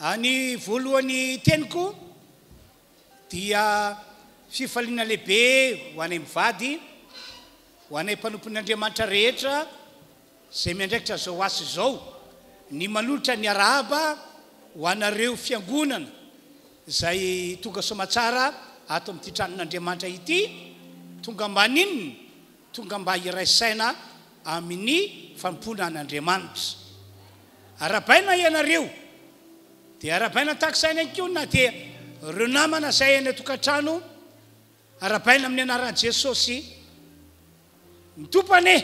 Ny voalohany teniko dia fifaliana lehibe ho anay mivady, ho anay mpanompon'Andriamanitra rehetra izay miandraikitra izao asa izao, ny manolotra ny arahaba ho anareo fiangonana izay tonga soamatsara ato amin'ity tranon'Andriamanitra ity, tonga mba haninona? Tonga mba hiray saina amin'ny fanompoana an'Andriamanitra. Arahabaina ianareo, dia arahabaina tahaka izany ihany koa na dia ireo namana izay any an-tokantrano, arahabaina amin'ny anaran'i Jesosy. Ny Tompo anie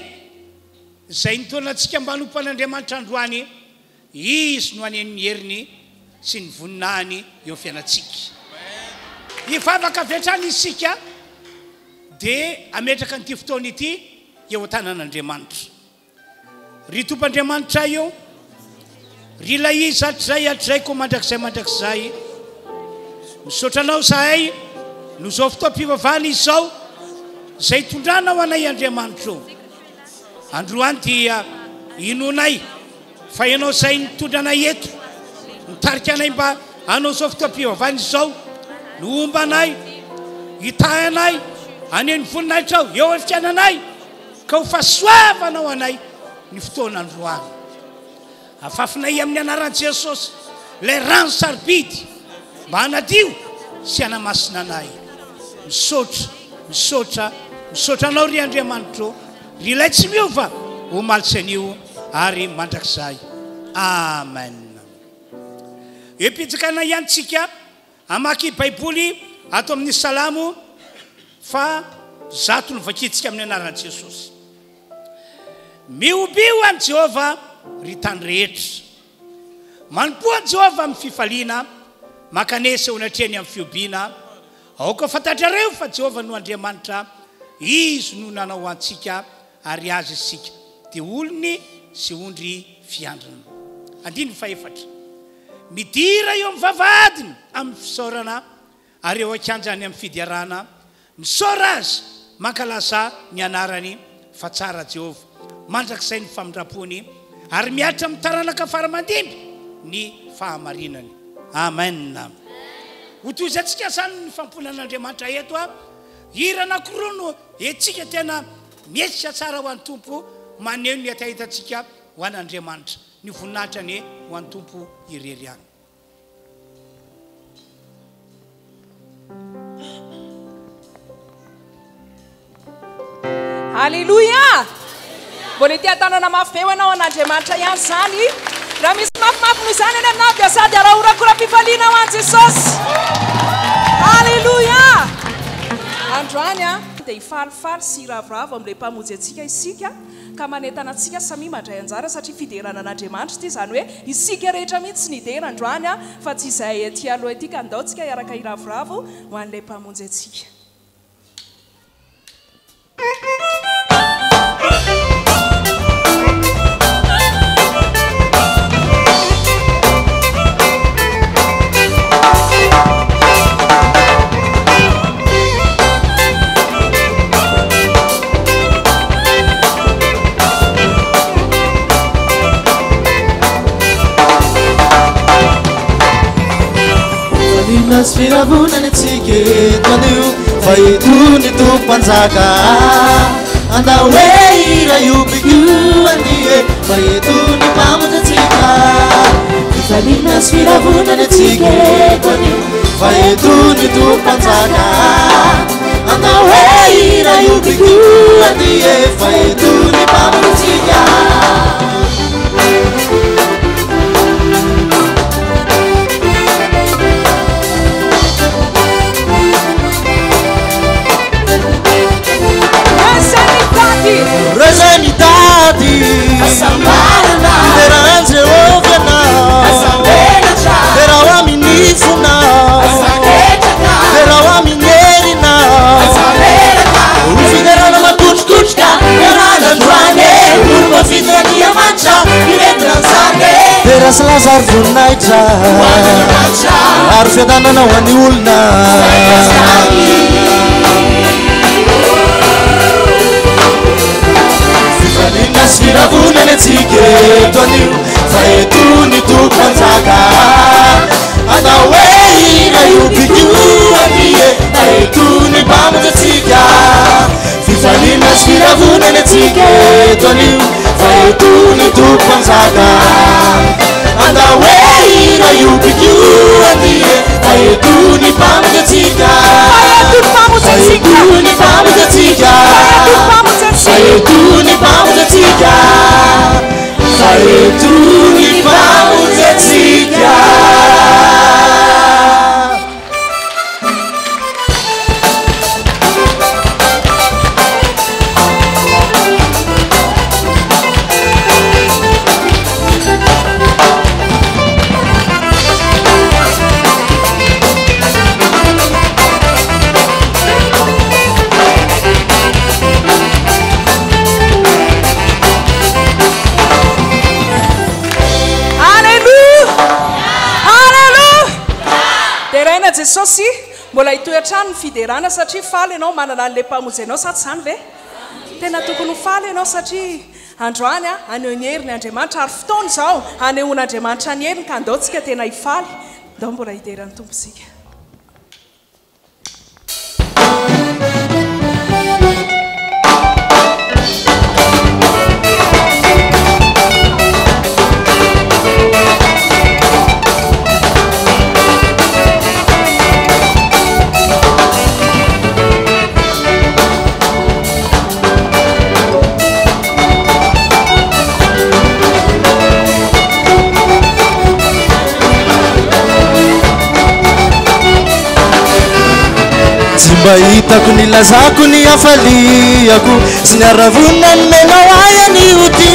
izay nitaona antsika mba hanompo an'Andriamanitra androany, Izy no haneno ny heriny sy ny voninahiny eo amin'ny fiainantsika. Hivavaka avy hatrany isika dia hametraka an'ity fotoana ity eo an-tanan'Andriamanitra. Ry Tompo Andriamanitray ô, ry Ilay Izy hatrizay hatrizay koa mandrakizay mandrakizay, misaotra Anao izahay noho izao fotoam-pivavahana izao izay itondranao anay Andriamanitra ô. Androany dia inoanay fa Ianao izay nitondra anay eto, nitarika anay mba hanao izao fotoam-pivavahana izao, no homba anay, hitahy anay, haneho ny voninahitrao eo amin'ny fiainanay, ka ho fahasoavana ho anay ny fotoana androany. Afafinay amin'ny anaran'i Jesosy ilay rano sarobidy mba hanadio sy hanamasina anay. Misaotra, misaotra, misaotra Anao ry Andriamanitro, ry Ilay tsy miova omaly sy anio ary mandrakizay. Amen. Eo am-pijakana ihany tsika hamaky Baiboly ato amin'ny Salamo faha zato novakintsika amin'ny anaran'i Jesosy. Mihobio an'i Jehovah, ry tany rehetra. Manompoa an'i Jehovah amin'ny fifaliana, mankanesa eo anatrehany amin'ny fihobiana. Aoka ho fantatrareo fa Jehovah no Andriamanitra, Izy no nanao antsika ary Azy isika, dia olony sy ondry fiandriny. Andininy fahefatra. Midira eo amin'ny vavahadiny amin'ny fisaorana ary eo an-kianjany amin'ny fiderana, misaora Azy, mankalazà ny anarany, fa tsara Jehovah, mandrakizay ny famindram-pony, ary mihatra amin'ny taranaka fara aman-dimby ny fahamarinany. Amen. Hotohizantsika izany ny fanompoana an'Andriamanitra eto. Hira anankiroa no entintsika tena mihetsika tsara ho an'ny Tompo, maneho ny hetahetantsika ho an'Andriamanitra. Ny voninahitra anie ho an'ny Tompo irery ihany. Aleloia! Mbola ety an-tanana mafy be ho anao an'Andriamanitra ihany izany. Raha misy mafimafy noho izany any aminao dia sady arahorakoram-pifaliana ho an'i Jesosy. Aleloia! Androany dia hifalifaly sy hiravoravo amin'ilay Mpamonjy antsika isika. Ka manentana antsika samia mandray anjara satria fiderana an'Andriamanitra ity, izany hoe isika rehetra mihitsy no hidera androany fa tsy izahay ety aloha ety ka ndao tsika hiaraka hiravoravo ho an'ilay Mpamonjy antsika. Fifaliana sy firavonana antsika eto anio fa eto ny Tompo Mpanjaka. Andao hoe hira iobiko anie fa eto ny Mpamonjy antsika. Fifaliana sy firavonana antsika eto anio fa eto ny Tompo Mpanjaka. Andao hoe hira iobiko anie fa eto ny Mpamonjy antsika. Reo izay mitady Hasambarana. Hidera an'i Jehovah ianao. Aza menatra. Derao amin'ny fonao. Aza ketraka. Derao amin'ny herinao. Aza reraka. Ho fiderana makotrokotroka Iarahana androany e. Olom-boafidin'Andriamanitra, mirentina an'izany e. Dera sy laza ary voninahitra. Ho an'Andriamanitra. Ary fiadanana ho an'ny olona. Fifaliana sy firavonana antsika eto anio, fa eto ny Tompo Mpanjaka. antsika eto anio fa eto ny Tompo Mpanjaka. Andao e hira io bikio anie fa eto ny Mpamonjy antsika. Fa eto ny Mpamonjy antsika. Fa eto ny Mpamonjy antsika. Fa eto ny Mpamonjy antsika. Alléluia! Alléluia! Deraina Jesosy, mbola hitohy hatrany ny fiderana satria faly ianao manana an'ilay Mpamonjy anao sa tsy izany ve? Tena tokony ho faly ianao satria androany haneho ny heriny Andriamanitra ary fotoana izao hanehoan'Andriamanitra ny heriny ka andao tsika tena hifaly. Ndao mbola hidera ny Tompo isika. Tsy mba hitako ny lazako ny hafaliako sy ny haravona nomenao ahy anio ty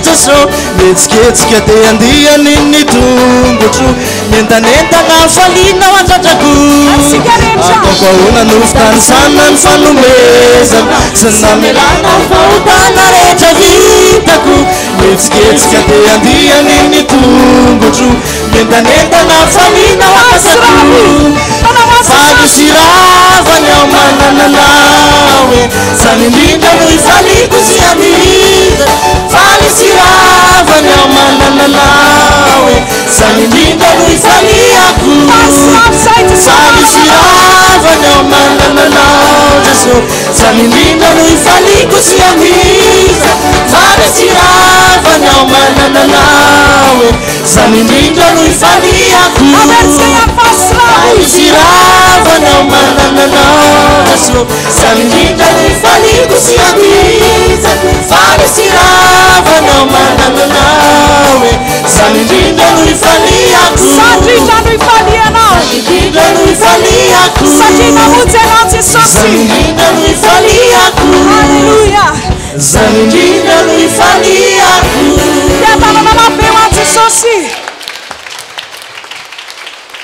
Jeso Mihetsiketsika te handiany ny tongotro Mientanentana hafaliana ao an-tratrako Ataoko ahoana no fitanisana ny fanomezana Sy ny namelana ny fahotana rehetra vitako Mihetsiketsika te handiany ny tongotro Mientanentana hafaliana ao an-tratrako Faly sy rava ny ao manana anao e Zany indrindra no ifaliako sy andihizako Faly sy rava ny ao manana anao e Zany indrindra no ifaliako Faly sy rava ny ao manana anao Jeso Zany indrindra no ifaliako sy andihizako Faly sy rava ny ao manana anao e Zany indrindra no ifaliako Faly sy rava ny ao manana anao Jeso Zany indrindra no ifaliako sy andihizako Faly sy rava ny ao manana anao e Zany indrindra no ifaliako Zany indrindra no ifalianao Zany indrindra no ifaliako Satria namonjy anao Jesosy Zany indrindra no ifaliako Alléluia Zany indrindra no ifaliako Fiadanana mafy ho an'i Jesosy.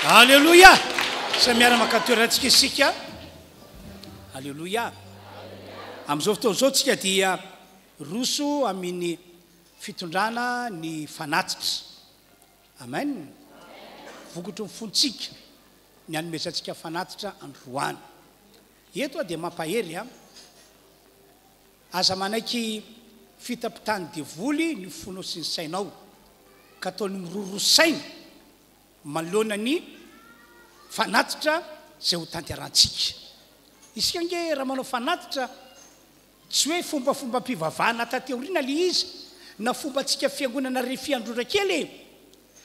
Alléluia! Samy miara-maka toerantsika isika. Alléluia! Amin'izao fotoana izao tsika dia roso amin'ny fitondrana ny fanatitra. Amen! Vokatry ny fontsika ny hanomezantsika fanatitra androany. Eto aho dia mampahery an! Aza manaiky fitapitan'ny devoly ny fonao sy ny sainao, ka ataony miroro saina manoloana ny fanatitra izay ho tanterahantsika. Isika ange raha manao fanatitra, tsy hoe fombafombam-pivavahana taty aoriana ilay izy, na fombantsika fiangonana refi androra kely e!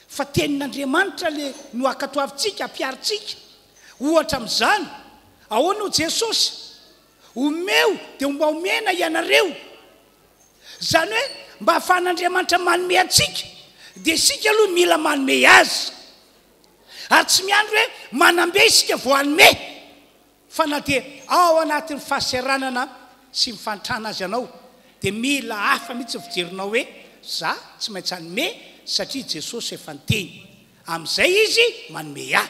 Fa tenin'Andriamanitra le no ankatoavintsika, ampiharintsika. Ohatra amin'izany, ahoana hoy Jesosy? Omeo dia mba omena ianareo. Izany hoe mba ahafahan'Andriamanitra manome antsika dia isika aloha mila manome Azy. Ary tsy miandry hoe manam-be isika vao hanome fa na dia ao anatin'ny fahaseranana sy ny fahantrana aza ianao dia mila hafa mihitsy ny fijerinao hoe za tsy maintsy hanome satria Jesosy efa niteny. Amin'izay Izy manome ahy.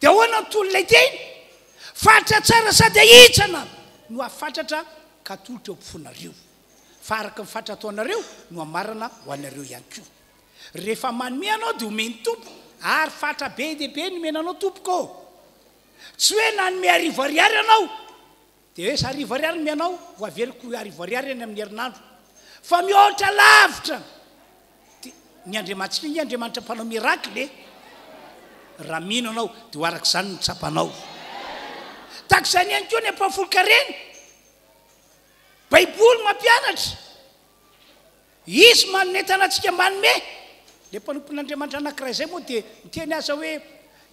Dia ahoana ny tohin'ilay teny? Fatra tsara sady ahitsana no hafatratra ka atolotra eo am-ponareo. Fa araka ny fatra ataonareo no hamarana ho anareo ihany koa. Rehefa manome anao dia omen'ny Tompo, ary fatra be dia be no omena anao tompoko ô! Tsy hoe nanome arivo ariary anao Dia hoe arivo ariary ny anao, ho averiko arivo ariary any amin'ny herinandro. Fa mihoatra lavitra! Dia ny Andriamanitsika ange Andriamanitra mpanao miracle e! Raha mino ianao, dia ho araka izany no tsapanao. Tahaka izany ihany koa ny ampahafolon-karena. Baiboly mampianatra. Izy manentana antsika manome. Ilay mpanompon'Andriamanitra anankiray izay moa dia niteny aza hoe,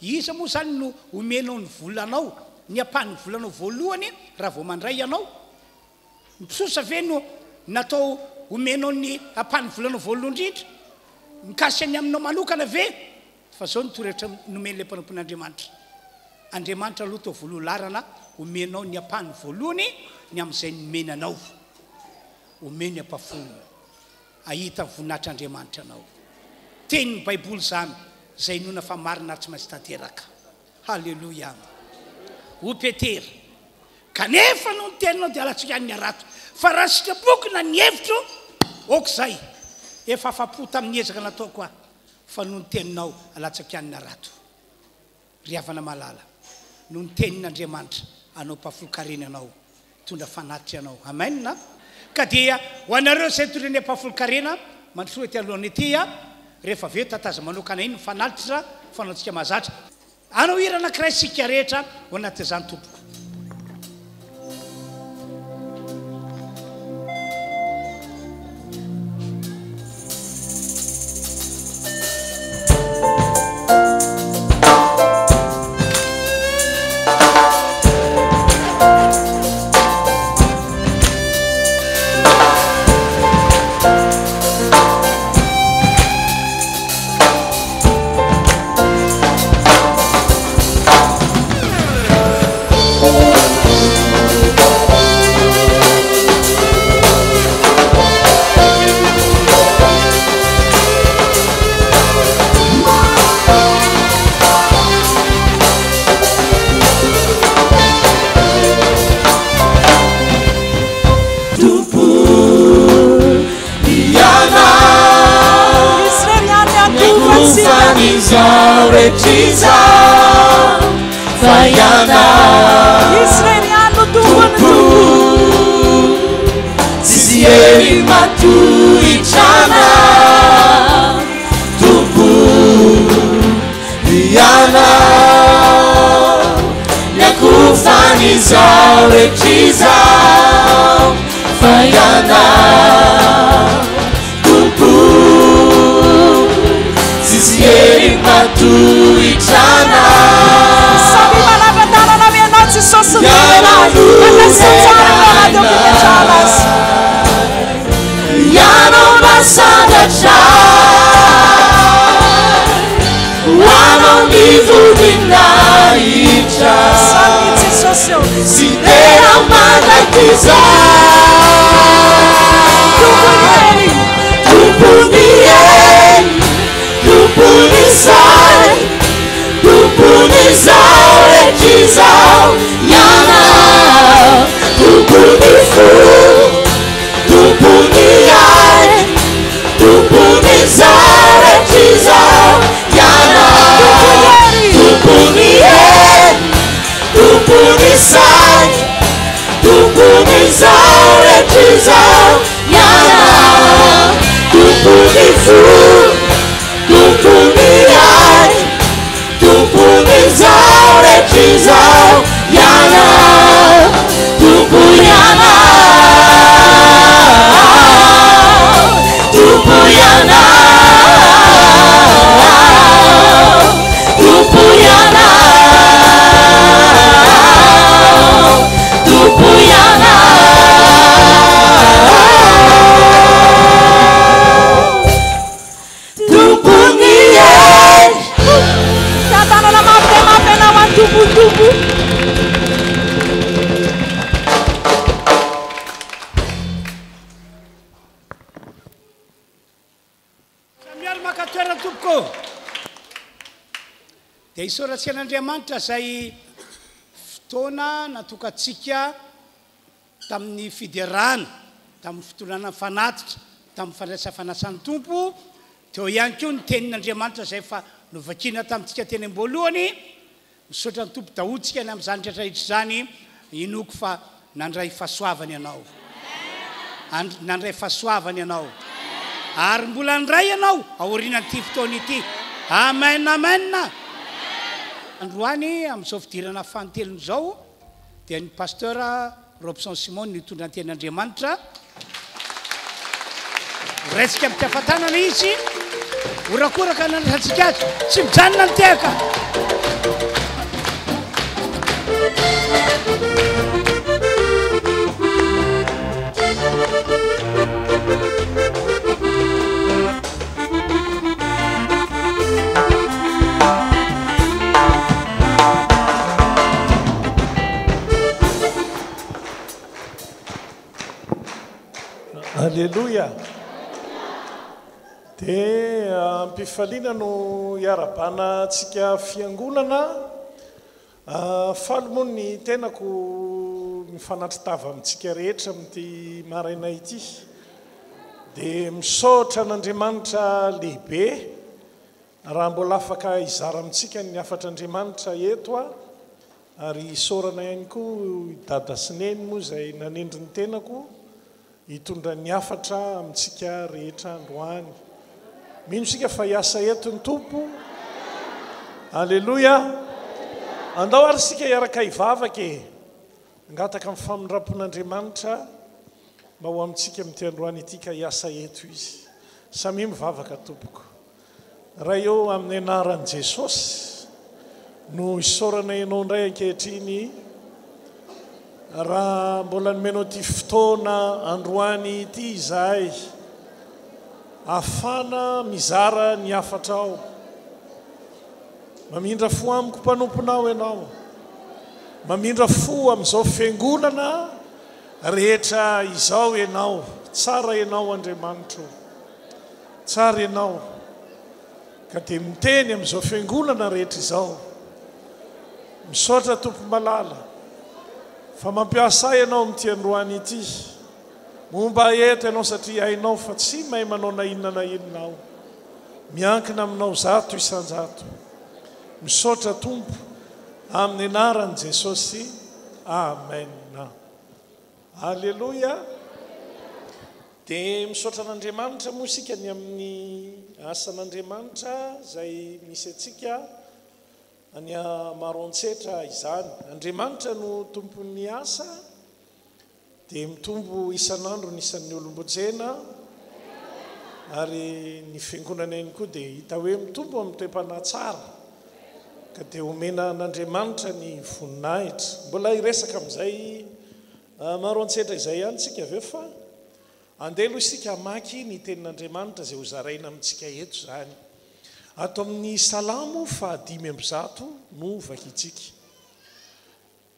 Iza moa izany no omenao ny volanao, ny ampahan'ny volanao voalohany raha vao mandray ianao? Ny mpisosa ve no natao omenao ny ampahan'ny volanao voalohany indrindra? Mikasika ny aminao manokana ve? Fa izao no torohevitra nomen'ilay mpanompon'Andriamanitra, Andriamanitra aloha toa voaloha laharana omenao ny ampahany voalohany ny amin'izay nomeny anao. Omeo ny ampahafolony. Hahita ny voninahitr'Andriamanitra anao. Tenin'ny Baiboly izany, izay inoana fa marina ary tsy maintsy tanteraka. Haleloia! Hoy Petera, Kanefa noho ny teninao dia alatsika any ny harato, fa raha ny sitrapoko na ny hevitro, aoka izay, efa afa-po tamin'ny ezaka nataoko aho, fa noho ny teninao alatsako ihany ny harato. Ry havana malala, noho ny tenin' Andriamanitra hanao mpahafolon-karena anao, hitondra fanatitra ianao. Amen a! Ka dia ho anareo izay nitondra ny ampahafolon-karena, mandrosoa ety alohany ety a! Rehefa avy eo tataza manokana iny ny fanatitra fanaontsika mahazatra. Hanao hira anankiray isika rehetra ao anatin'izany tompoko. Samia ary maka toerana tompoko ô. Dia isaorantsika an'Andriamanitra izay fotoana natokantsika tamin'ny fiderana, tamin'ny fitondrana ny fanatitra, tamin'ny fandraisana fanasan'ny Tompo. Teo ihany koa ny tenin'Andriamanitra izay efa novakiana tamintsika teny am-boalohany. Misaotra ny Tompo daholo tsika ny amin'izany rehetra rehetra izany, inoako fa nandray fahasoavana ianao. And nandray fahasoavana ianao. Ary mbola handray ianao aorianan'ity fotoana ity. Amen amen. Androany amin'izao fidirana fanintelony izao dia ny Pasteur. Robson Simon no hitondra ny tenin'Andriamanitra. Horaisika amin'ny fiafatanana izy, horakoraka nandraisantsika azy, tsy mijanona ny tehaka. Aleloia! Dia am-pifaliana no iarahabana antsika fiangonana. Faly moa ny tenako mifanatri-tava amintsika rehetra amin'ity maraina ity. Dia misaotra an'Andriamanitra lehibe raha mbola afaka hizara amintsika ny hafatr'Andriamanitra eto aho. Ary isaorana ihany koa i Dada sy Neny moa izay nanendry ny tenako hitondra ny hafatra amintsika rehetra androany. Mino isika fa hiasa eto ny Tompo. Aleloia! Andao ary isika hiaraka hivavaka e! Hangataka ny famindram-pon'Andriamanitra mba ho amintsika amin'ity androany ity ka hiasa eto Izy. Samia mivavaka tompoko. Ray ô, amin'ny anaran'i Jesosy no isaorana Ianao indray ankehitriny raha mbola nomenao ity fotoana androany ity izahay ahafana mizara ny hafatrao. Mamindra fo amiko mpanomponao Ianao. Mamindra fo amin'izao fiangonana rehetra izao Ianao. Tsara Ianao Andriamanitro. Tsara ianao ka dia miteny amin'izao fiangonana rehetra izao. Misaotra Tompo malala fa mampiasa ahy ianao amin'ity androany ity. Momba ahy eto ianao satria hainao fa tsy mahay manao na inona na inona aho. Miankina aminao 100%. Misaotra Tompo amin'ny anaran'i Jesosy. Amen. Aleloia. Dia misaotra an'Andriamanitra moa isika ny amin'ny asan'Andriamanitra izay misy antsika any Maroantsetra izany. Andriamanitra no tompon'ny asa, dia mitombo isan'andro ny isan'ny olom-bonjena, ary ny fiangonana ihany koa dia hita hoe mitombo amin'ny toe-panahy tsara, ka dia omena an'Andriamanitra ny voninahitra. Mbola hiresaka amin'izay Maroantsetra izay ihany tsika avy eo fa andeha aloha isika hamaky ny tenin'Andriamanitra izay hozaraina amintsika eto izany. Ato amin'ny Salamo faha 105 no vakintsika.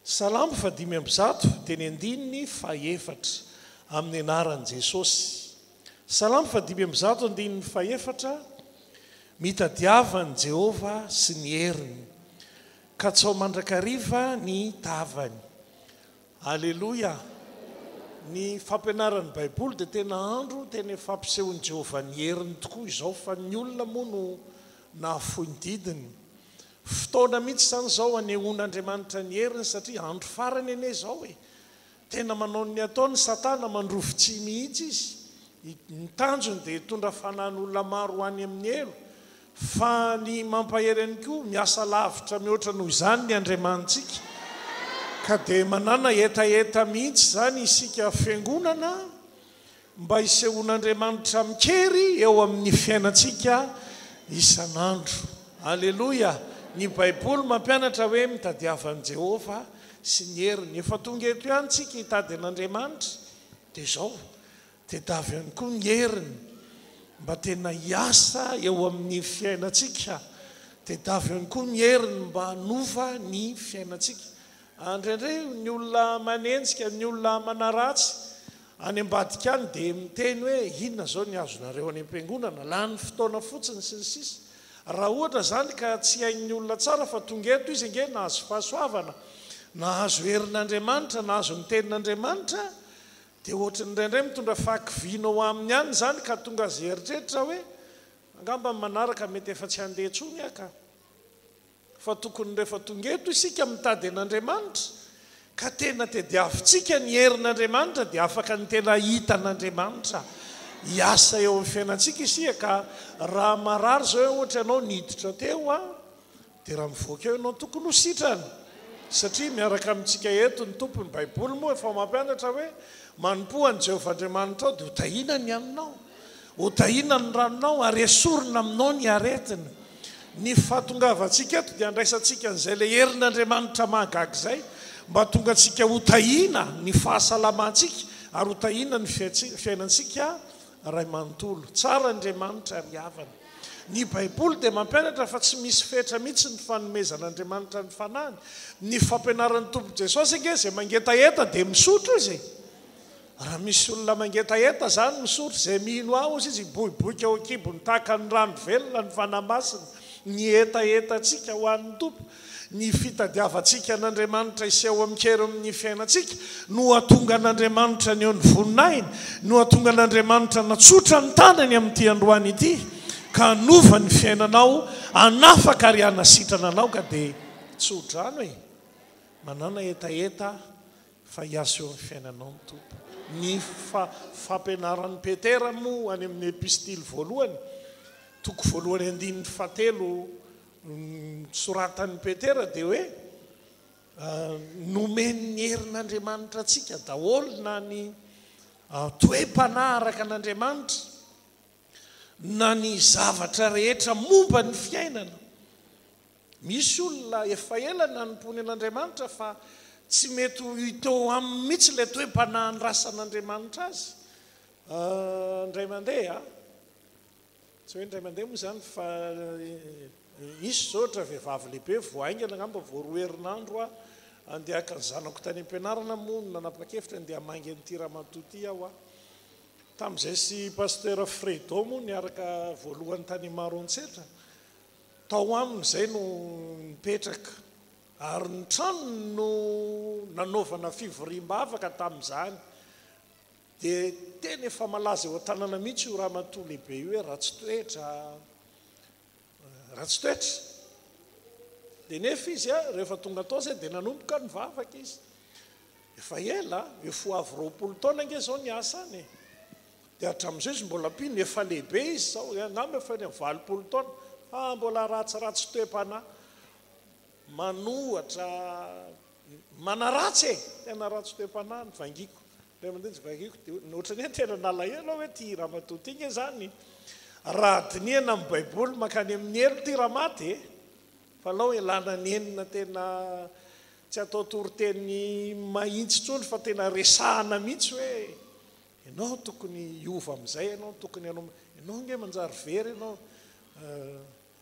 Salamo faha 105 dia ny andininy faha efatra amin'ny anaran'i Jesosy. Salamo faha 105 andininy faha efatra, Mitadiava an'i Jehovah sy ny heriny, katsaho mandrakariva ny tavany. Aleloia! Ny fampianaran'ny Baiboly dia tena andro tena efa ampisehoan'i Jehovah ny heriny tokoa izao, fa ny olona moa no nahafoy ny didiny. Fotoana mihitsy izany izao hanehoan'Andriamanitra ny heriny satria andro farany anie izao e! Tena manao ny ataony Satana, mandrovi-tsihy mihitsy izy. Ny tanjony dia hitondra fanahin'olona maro ho any amin'ny helo. Fa ny mampahery ihany koa, miasa lavitra mihoatra noho izany ny Andriamanitsika. Ka dia manana hetaheta mihitsy izany isika fiangonana mba hisehoan'Andriamanitra amin-kery eo amin'ny fiainantsika isan'andro. Aleloia! Ny Baiboly mampianatra hoe mitadiava an'i Jehovah sy ny heriny. Efa tonga eto ihany tsika hitady an'Andriamanitra, dia izao, tedavo ihany koa ny heriny mba tena hiasa eo amin'ny fiainantsika, tedavo ihany koa ny heriny mba hanova ny fiainantsika. Indraindray ny olona manenjika, ny olona manaratsy any ambadika any dia miteny hoe inona izao ny azonareo any am-piangonana, lany fotoana fotsiny sy ny sisa. Raha ohatra izany ka tsy hain'ny olona tsara fa tonga eto izy ange nahazo fahasoavana, nahazo herin'Andriamanitra, nahazo ny tenin'Andriamanitra, dia ohatran'ny indraindray mitondra fahakiviana ao aminy ihany izany ka tonga azy hieritreritra hoe angamba ny manaraka mety efa tsy handeha intsony aho ka. Fa tokony rehefa tonga eto isika mitady an'Andriamanitra ka tena tediavintsika ny herin'Andriamanitra dia afaka ny tena hahita an'Andriamanitra hiasa eo amin'ny fiainantsika isika ka raha marary izao ohatra ianao niditra teo an dia raha mivoaka eo ianao tokony ho sitrana. Satria miaraka amintsika eto ny Tompo. Ny Baiboly moa efa mampianatra hoe, Manompoa an'i Jehovah Andriamanitrao, dia hotahiana ny haninao, hotahiana ny ranonao, ary hesorina aminao ny aretina. Ny fahatongavantsika eto dia handraisantsika an'izay ilay herin'Andriamanitra mahagaga izay, mba hahatonga antsika hotahiana ny fahasalamantsika, ary hotahiana ny fiainantsika Ray manontolo. Tsara Andriamanitra ry havana. Ny Baiboly dia mampianatra fa tsy misy fetra mihitsy ny fanomezan'Andriamanitra ny Fanahiny. Ny fampianaran'ny Tompo Jesosy ange izay mangetaheta dia misotro izy e. Raha misy olona mangetaheta izany misotro, izay mino ahy hozy izy hiboiboika ao an-kibony tahaka ny rano velona ny Fanahy Masina. Ny hetahetantsika ho an'ny Tompo. Ny fitadiavantsika an'Andriamanitra hiseho amin-kery amin'ny fiainantsika no hahatonga an'Andriamanitra haneho ny voninahiny, no hahatonga an'Andriamanitra hanatsotra ny tanany amin'ity androany ity ka hanova ny fiainanao, hanafaka ary hanasitrana anao ka dia tso-drano e! Manàna hetaheta fa hiasa eo amin'ny fiainanao ny Tompo. Ny fampianaran'i Petera moa any amin'ny epistily voalohany, toko voalohany andininy fahatelo Ny soratan'i Petera dia hoe nomen'ny herin'Andriamanitra antsika daholo na ny toe-panahy araka an'Andriamanitra na ny zavatra rehetra momba ny fiainana. Misy olona efa ela nanompoany an'Andriamanitra fa tsy mety ho hita eo aminy mihitsy ilay toe-panahy andrasan'Andriamanitra azy. Indray mandeha, Tsy hoe indray mandeha moa izany fa nisy izao ohatra vehivavy lehibe vao haingana angamba vao roa herinandro aho andeha haka ny zanako tany am-pianarana moa no nanapa-kevitra andeha hamangy an'ity ramatoa ity aho aho. Tamin'izay sy Pasteur Fredo moa niaraka voalohany tany Maroantsetra, tao aminy izay no nipetraka ary ny tranony no nanaovana fivoriam-bavaka tamin'izany. Dia tena efa malaza eo an-tanana mihitsy io ramatoa lehibe io hoe ratsy toetra, ratsy toetra. Dia nefa izy rehefa tonga tao izay dia nanomboka nivavaka izy. Efa ela, efa ho avy 20 taona ange izao ny asany e. Dia hatramin'izao izy mbola mpino, efa lehibe izy izao, angamba efa eny amin'ny 80 taona, fa mbola ratsiratsy toe-panahy. Manohatra, manaratsy e! Tena ratsy toe-panahy ny vangiko. Ray aman-dreny tsy vangiko dia ohatran'ny hoe tena nalahelo aho hoe ity ramatoa ity nge izany raha dinihana amin'ny baiboly mankany amin'ny helo ity ramaty e! Fa alao ialana nenina tena tsy atao toriteny mahintsy intsony fa tena resahana mihitsy hoe ianao tokony hiova amin'izay ianao tokony hanao ianao nge manjary very ianao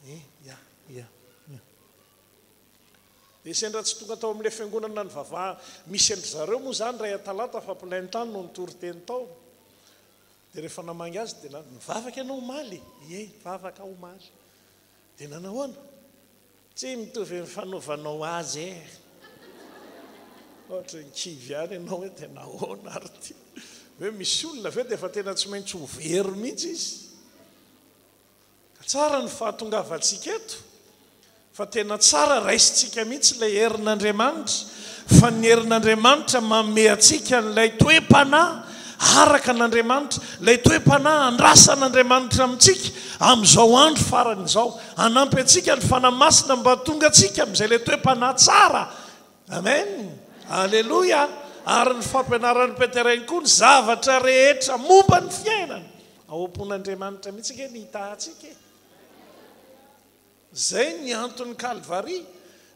eh ya ya ya. Dia sendra tsy tonga tao amin'ilay fiangonana nivavaha misy an-dry zareo moa izany ray Atalanta fa plein tany no nitory teny tao. Dia rehefa namangy azy dia nivavaka ianao omaly? Ie, nivavaka aho omaly. Dia nanahoana? Tsy mitovy amin'ny fanaovanao azy e! Ohatran'ny kivy ihany ianao hoe dia nahoana ary ity? Hoe misy olona ve dia efa tena tsy maintsy ho very mihitsy izy? Ka tsara ny fahatongavantsika eto fa tena tsara raisintsika mihitsy ilay herin'Andriamanitra fa ny herin'Andriamanitra manome antsika an'ilay toe-panahy araka an'Andriamanitra, ilay toe-panahy andrasan'Andriamanitra amintsika amin'izao andro farany izao. Hanampy antsika ny Fanahy Masina mba hahatonga antsika amin'izay ilay toe-panahy tsara. Amen! Aleloia! Ary ny fampianaran'i Petera ihany koa ny zavatra rehetra momba ny fiainana. Ao am-pon'Andriamanitra mihitsy ange ny hitahantsika e! Izay ny anton'ny Kalvary,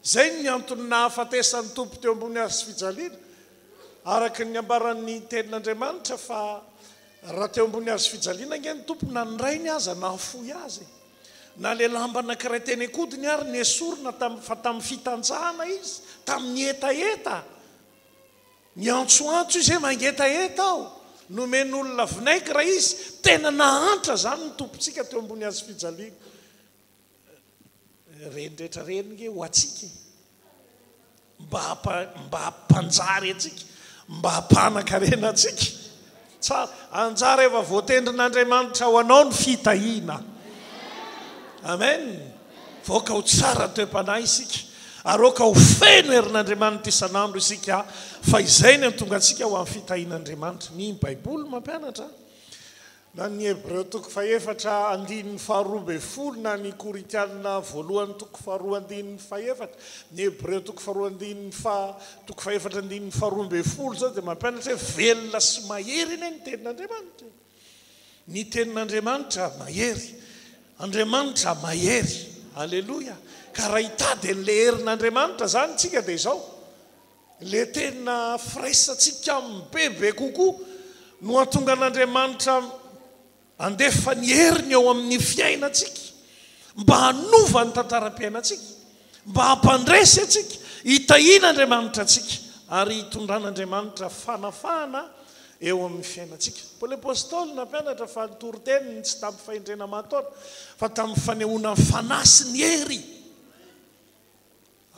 izay ny anton'ny nahafatesan'ny Tompo teo ambony hazo fijaliana. Araka ny ambaran'ny Tenin'Andriamanitra fa raha teo ambony hazo fijaliana ange ny Tompo na ny Rainy aza nahafoy Azy e! Na ilay lamba anankiray teny an-kodiny ary nesorina tamin'ny fa tamin'ny fitanjahana izy, tamin'ny hetaheta. Niantsoantso izy hoe mangetaheta aho. Nomen'olona vinaigre izy. Tena nahantra izany ny Tompontsika teo ambony hazo fijaliana. Ireny rehetra ireny nge ho antsika e. Mba mba hampanjary antsika, mba hampanan-karena antsika. Tsara. Anjara efa voatendrin'Andriamanitra ho anao ny fitahiana. Amen. Vaoka ho tsara toe-panahy isika ary aoka ho feno herin'Andriamanitra isan'andro isika fa izay ny hahatonga antsika ho amin'ny fitahian'Andriamanitra. Ny Baiboly mampianatra. Na ny Hebreo toko fahefatra andininy faharoa ambin'ny folo na ny Korintiana voalohany toko faharoa andininy fahefatra. Ny Hebreo toko faharoa andininy faha, toko fahefatra andininy faharoa ambin'ny folo izao dia mampianatra hoe velona sy mahery anie ny tenin'Andriamanitra e. Ny tenin'Andriamanitra mahery. Andriamanitra mahery. Aleloia. Ka raha hitady an'ilay herin'Andriamanitra izany isika dia izao. Ilay tena firaisantsika aminy bebe kokoa no hahatonga an'Andriamanitra handefa ny heriny eo amin'ny fiainantsika mba hanova ny tantaram-piainantsika, mba hampandresy antsika, hitahian'Andriamanitra antsika ary hitondran'Andriamanitra fanafahana eo amin'ny fiainantsika. Paoly Apostoly nampianatra fa ny toriteniny tsy tamin'ny fahendrena aman-taona fa tamin'ny fanehoana ny fanahy sy ny hery.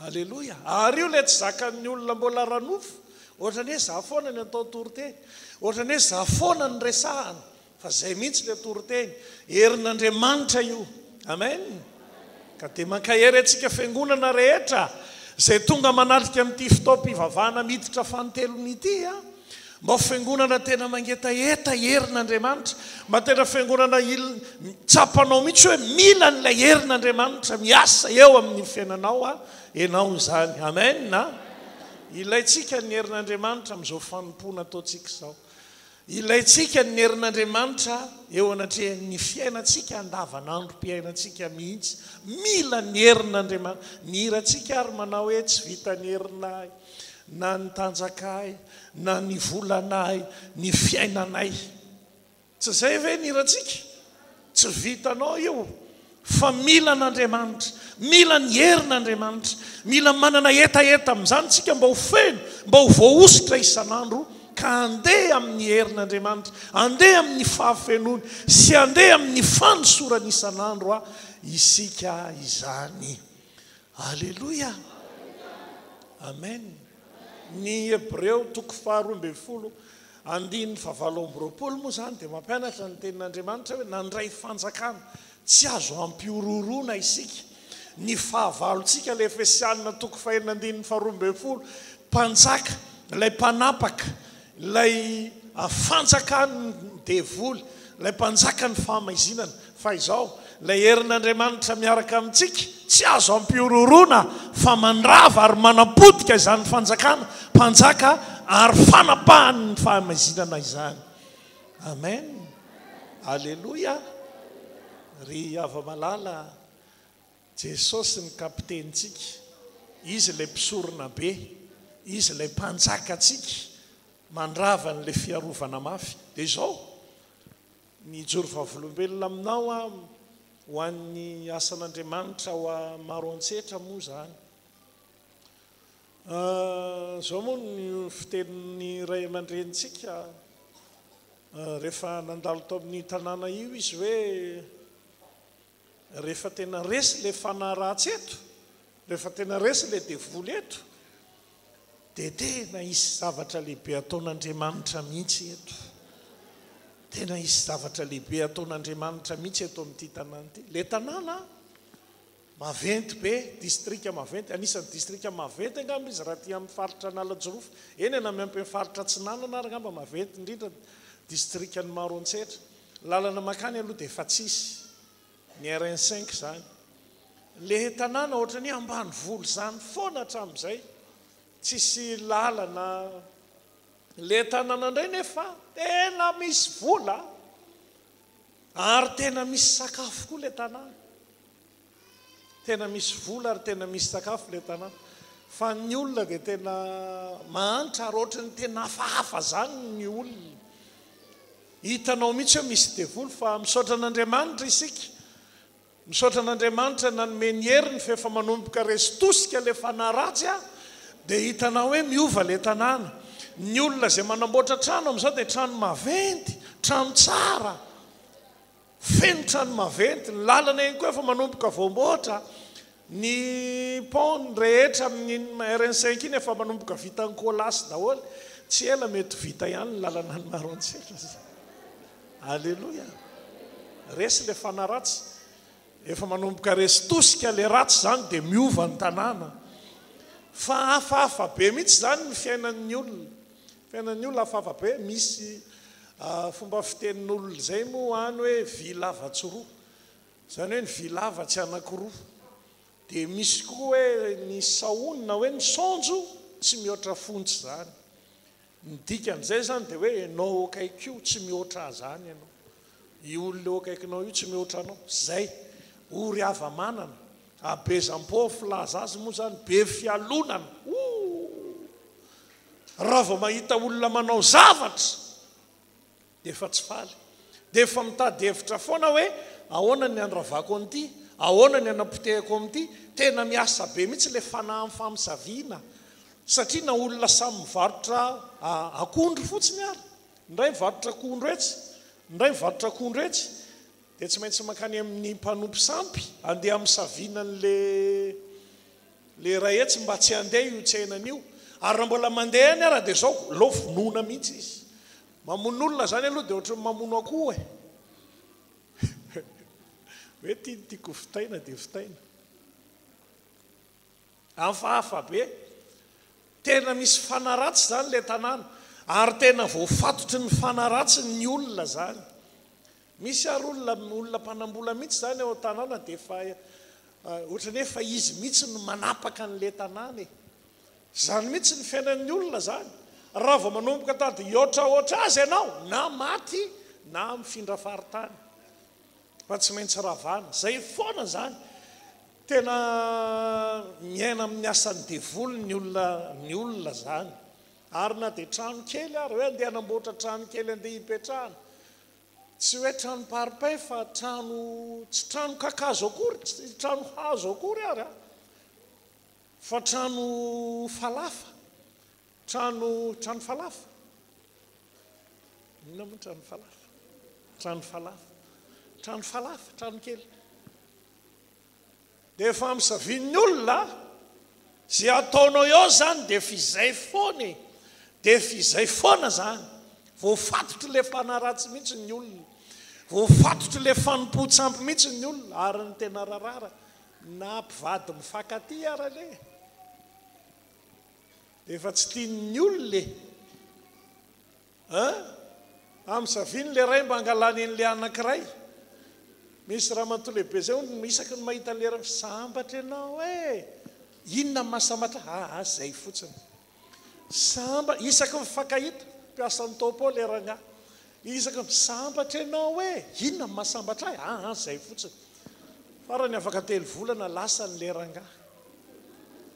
Aleloia! Ary io ilay tsy zakan'ny olona mbola ara-nofo, ohatran'ny hoe za foana ny atao toriteny, ohatran'ny hoe za foana no resahana, fa zay mihitsy ilay toriteny, herin'Andriamanitra io. Amen! Ka dia mankahery antsika fiangonana rehetra izay tonga manatrika amin'ity fotoam-pivavahana miditra fanintelony ity a! Mba ho fiangonana tena mangetaheta herin'Andriamanitra, mba tena fiangonana il, tsapanao mihitsy hoe mila an'ilay herin'Andriamanitra miasa eo amin'ny fiainanao a, ianao izany. Amen a! Ilaintsika ny herin'Andriamanitra amin'izao fanompoana ataontsika izao. Ilaintsika ny herin'Andriamanitra eo anatrehan'ny fiainantsika andavanandrom-piainantsika mihitsy. Mila ny herin'Andriamanitra. Ny hirantsika ary manao hoe tsy vitan'ny herinay. na ny tanjakay, na ny volanay, ny fiainanay. Tsy izay ve ny hirantsika? Tsy vitanao io fa mila an'Andriamanitra, mila ny herin'Andriamanitra, mila manana hetaheta amin'izany isika mba ho feno, mba ho voahosotra isan'andro ka handeha amin'ny herin'Andriamanitra, handeha amin'ny fahafenoany sy handeha amin'ny fanosorany isan'andro isika izany. Aleloia! Amen! Ny Hebreo toko faharoa ambin'ny folo andininy fahavalo amby roapolo moa izany dia mampianatra ny tenin'Andriamanitra hoe nandray fanjakana tsy azo ampihorohoroana isika. Ny fahavalontsika, ilay Efesianina toko fahenina andininy faharoa ambin'ny folo, mpanjaka, ilay mpanapaka, ilay fanjakan'ny devoly, ilay mpanjakan'ny fahamaizinana. Fa izao, ilay herin'Andriamanitra miaraka amintsika, tsy azo ampihorohoroana fa mandrava ary manapotika izany fanjakana, mpanjaka ary fanapahan'ny fahamaizinana izany. Amen. Aleloia. Ry hava-malala, Jesosy ny kapitenintsika, Izy ilay mpisorona be, Izy ilay mpanjakantsika, mandrava an'ilay fiarovana mafy. Dia izao, Mijoro vavolombelona aminao aho ho an'ny asan'Andriamanitra ao Maroantsetra moa izany. Izao moa ny fitenin'ny ray aman-drenintsika rehefa nandalo tao amin'io tanàna io izy hoe rehefa tena resy ilay fanahy ratsy eto, rehefa tena resy ilay devoly eto, Dia tena hisy zavatra lehibe ataon'Andriamanitra mihitsy eto. Tena hisy zavatra lehibe ataon'Andriamanitra mihitsy eto amin'ity tanàna ity. Ilay tanàna maventy be, distrika maventy, anisan'ny distrika maventy angamba izy raha aty amin'ny faritra Analanjirofo. Eny na miampy ny faritra Atsinanana ary angamba maventy indrindra distrikan'i Maroantsetra. Lalana mankany aloha dia efa tsisy. Ny RN cinq izany. Le tanàna ohatran'ny hoe ambanivolo izany foana hatramin'izay. Tsisy lalana. Le tanàna indray nefa tena misy vola ary tena misy sakafo koa le tanàna. Tena misy vola ary tena misy sakafo le tanàna. Fa ny olona dia tena mahantra ary ohatran'ny tena hafahafa izany ny olona. Hitanao mihitsy hoe misy devoly fa misaotra an'Andriamanitra isika. Misaotra an'Andriamanitra nanome ny heriny fa efa manomboka resy tosika ilay fanahy ratsy a, dia hitanao hoe miova ilay tanàna. Ny olona izay manamboatra trano amin'izao dia trano maventy, trano tsara. Feno trano maventy, ny lalana ihany koa efa manomboka voamboatra, ny pont rehetra amin'iny RN cinq iny efa manomboka vita ny colas daholo, tsy ela mety ho vita ihany ny lalana any Maroantsetra. Aleloia! Resy ilay fanahy ratsy, efa manomboka resy tosika ilay ratsy izany dia miova ny tanàna. Fa hafahafa be mihitsy izany ny fiainan'ny olona. Fiainan'ny olona hafahafa be, misy. Fomba fitenin'olona izay moa any hoe vy lava tsy roa. Izany hoe ny vy lava tsy anankiroa. Dia misy koa hoe ny sahony na hoe ny saonjo tsy mihoatra fontsy izany. Ny dikan'izay izany dia hoe ianao eo akaiky io tsy mihoatra azy izany ianao. Io olona eo akaikinao io tsy mihoatra anao. Izay. Ory hava-manana. Habezam-po filaza azy moa izany, be fialonana. Ooh! Raha vao mahita olona manao zavatra dia efa tsy faly. Dia efa mitady hevitra foana hoe ahoana ny handravako an'ity, ahoana ny hanapotehako an'ity. Tena miasa be mihitsy ilay fanahy amin'ny famisaviana. Satria na olona samy mivarotra akondro fotsiny ary, ny iray mivarotra akondro etsy, ny iray mivarotra akondro etsy, dia tsy maintsy mankany amin'ny mpanompo sampy handeha hamisaviana an'ilay ilay iray etsy mba tsy handeha io tsenany io. Ary raha mbola mandeha ihany ara dia izao, aleo vonoina mihitsy izy. Mamono olona izany aloha dia ohatran'ny mamono akoho e. Hoe ity no tiako vitaina dia vitaina. Hafahafa be. Tena misy fanahy ratsy izany ilay tanàna. Ary tena voafatotry ny fanahy ratsy ny olona izany. Misy ary olona olona mpanambola mihitsy izany ao an-tanàna dia efa ohatran'ny hoe efa izy mihitsy no manapaka an'ilay tanàna e. Izany mihitsy ny fiainan'ny olona izany. Raha vao manomboka tady hihoatrahoatra azy ianao, na maty na mifindra faritany. Fa tsy maintsy ravana. Izay foana izany. Tena miaina amin'ny asan'ny devoly ny olona ny olona izany. Ary na dia trano kely ary, hoe andeha hanamboatra trano kely andeha hipetrahana. Tsy hoe trano parpaing fa trano, tsy trano kakazo akory, tsy trano hazo akory ary an. Fa trano falafa, trano, trano falafa. Inona moa trano falafa? Trano falafa. Trano falafa, trano kely. Dia efa amsavian'ny olona izay ataonao eo izany dia efa izay foana e. Dia efa izay foana izany. Voafatotr'ilay fanahy ratsy mihitsy ny olona. Voafatotr'ilay fanompoan-tsampy mihitsy ny olona. Ary ny tena rarara, na mpivady mifankatia ara le, dia efa tsy tian'ny olona e. Hein? Amsaviny le ray mba angalany an'le anakiray. Misy ramatoa lehibe zay hono isaky ny mahita an'le ray, sambatra ianao e! Inona ny mahasambatra ahy? Aa zay fotsiny. Samba, isaky ny mifankahita, mpiasan'ny topo le rangahy. Isaky ny, sambatra ianao e! Inona ny mahasambatra ahy? Aa zay fotsiny. Farany afaka telo volana lasany le rangahy.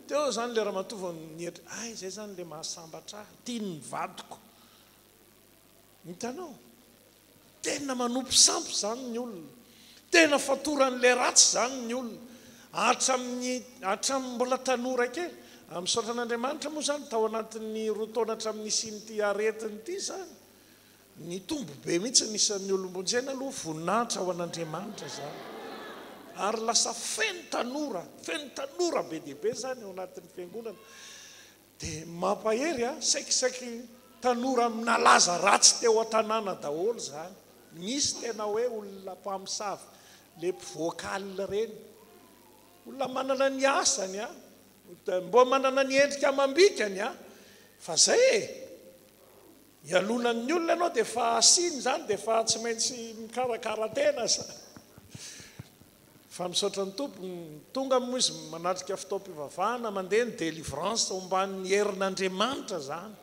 Teo izany ilay ramatoa vao nieritreritra, hay izay izany ilay mahasambatra ahy, tian'ny vadiko. Hitanao? Tena manompo sampy izany ny olona. Tena fatoran'ilay ratsy izany ny olona. Hatramin'ny hatramin'ny mbola tanora kely. Misaotra an'Andriamanitra moa izany tao anatin'ny roa taona hatramin'ny nisian'ity aretina ity izany. Nitombo be mihitsy ny isan'ny olom-bonjena aloha, voninahitra ho an'Andriamanitra izany. Ary lasa feno tanora, feno tanora be dia be izany ao anatin'ny fiangonana. Dia mampahery an, saikisaiki tanora nalaza ratsy teo an-tanàna daholo izany. Misy tena hoe olona mpamosavy, ilay mpivoaka alina ireny. Olona manana ny asany an, mbola manana ny endrika amam-bikany an, fa izay e! Ialonan'ny olona ianao dia efa asiany izany dia efa tsy maintsy mikarakara tena sa. Fa misaotra ny Tompo, tonga moa izy manatrika fotoam-pivavahana, mandeha ny délivrance omban'ny herin'Andriamanitra izany.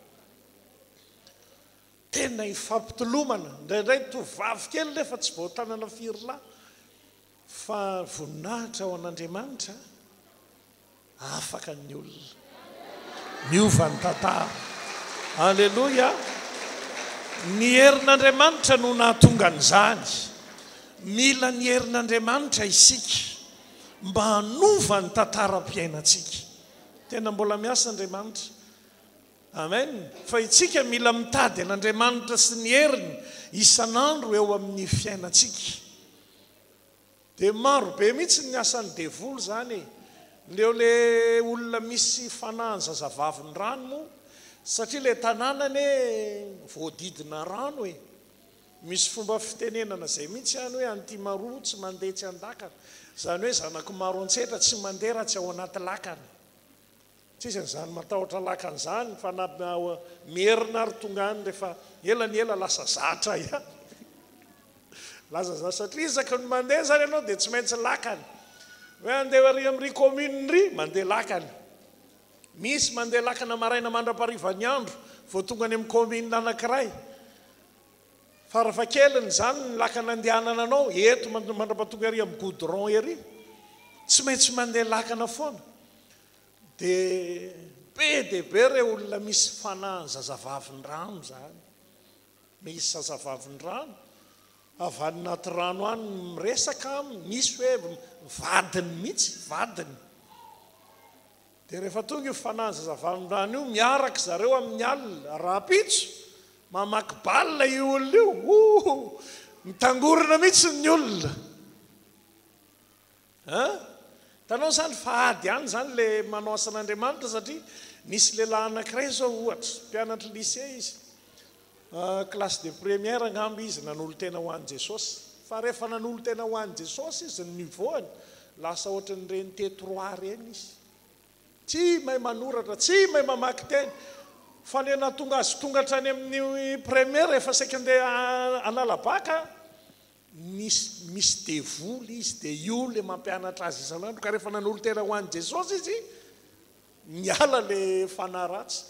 Tena ifampitolomana, indraindray tovovavy kely nefa tsy voatanana firy lahy. Fa voninahitra ho an'Andriamanitra. Afaka ny olona. Miova ny tantara. Aleloia! Ny herin'Andriamanitra no nahatonga an'izany. Mila ny herin'Andriamanitra isika mba hanova ny tantaram-piainantsika. Tena mbola miasa Andriamanitra. Amen! Fa isika mila mitady an'Andriamanitra sy ny heriny isan'andro eo amin'ny fiainantsika. Dia maro be mihitsy ny asan'ny devoly izany e! Leo le olona misy fanahin'ny zazavavin'ny rano moa satria le tanàna anie voadidina rano e! Misy fomba fitenenana izay mihitsy any hoe antimaroa tsy mandeha tsy an-dakana, izany hoe zanak'i Maroantsetra tsy mandeha raha tsy ao anaty lakana. Tsisy an'izany matahotra lakana izany fa na merina ary tonga any rehefa ela ny ela lasa zatra ihany. Lasa zatra satria isaky ny mandeha izany ianao dia tsy maintsy lakana. Hoe andeha ary amin'ry commune ry, mandeha lakana. Misy mandeha lakana maraina mandra-paharivan'ny andro vao tonga any amin'ny commune anankiray. Farafahakeliny izany ny lakana andehanana anao eto mandra-pahatonga ery amin'ny goudron ery. Tsy maintsy mandeha lakana foana. Dia be dia be ireo olona misy fanahin'ny zazavavin'ny rano izany. Misy zazavavin'ny rano avy any anaty rano any miresaka aminy, misy hoe vadiny mihitsy, vadiny. Dia rehefa tonga io fanahy zazavavindrano io, miaraka zareo amin'ny alina, rahampitso, mamaky balle io olona io, oh! Mitangorona mihitsy ny olona. Hein? Hitanao izany fa ady ihany izany le manao asan'Andriamanitra satria nisy lehilahy anankiray izao ohatra, mpianatry lycée izy, classe de première angamba izy nanolo-tena ho an'i Jesosy. Fa rehefa nanolo-tena ho an'i Jesosy izy, ny niveau-ny, lasa ohatran'ireny T-trois ireny izy. Tsy mahay manoratra, tsy mahay mamaky teny. Fa ilay nahatonga azy tonga hatrany amin'ny première efa saika andeha hanala bac, nisy misy devoly izy dia io ilay mampianatra azy isan'andro. Ka rehefa nanolo-tena ho an'i Jesosy izy, Niala le fanahy ratsy.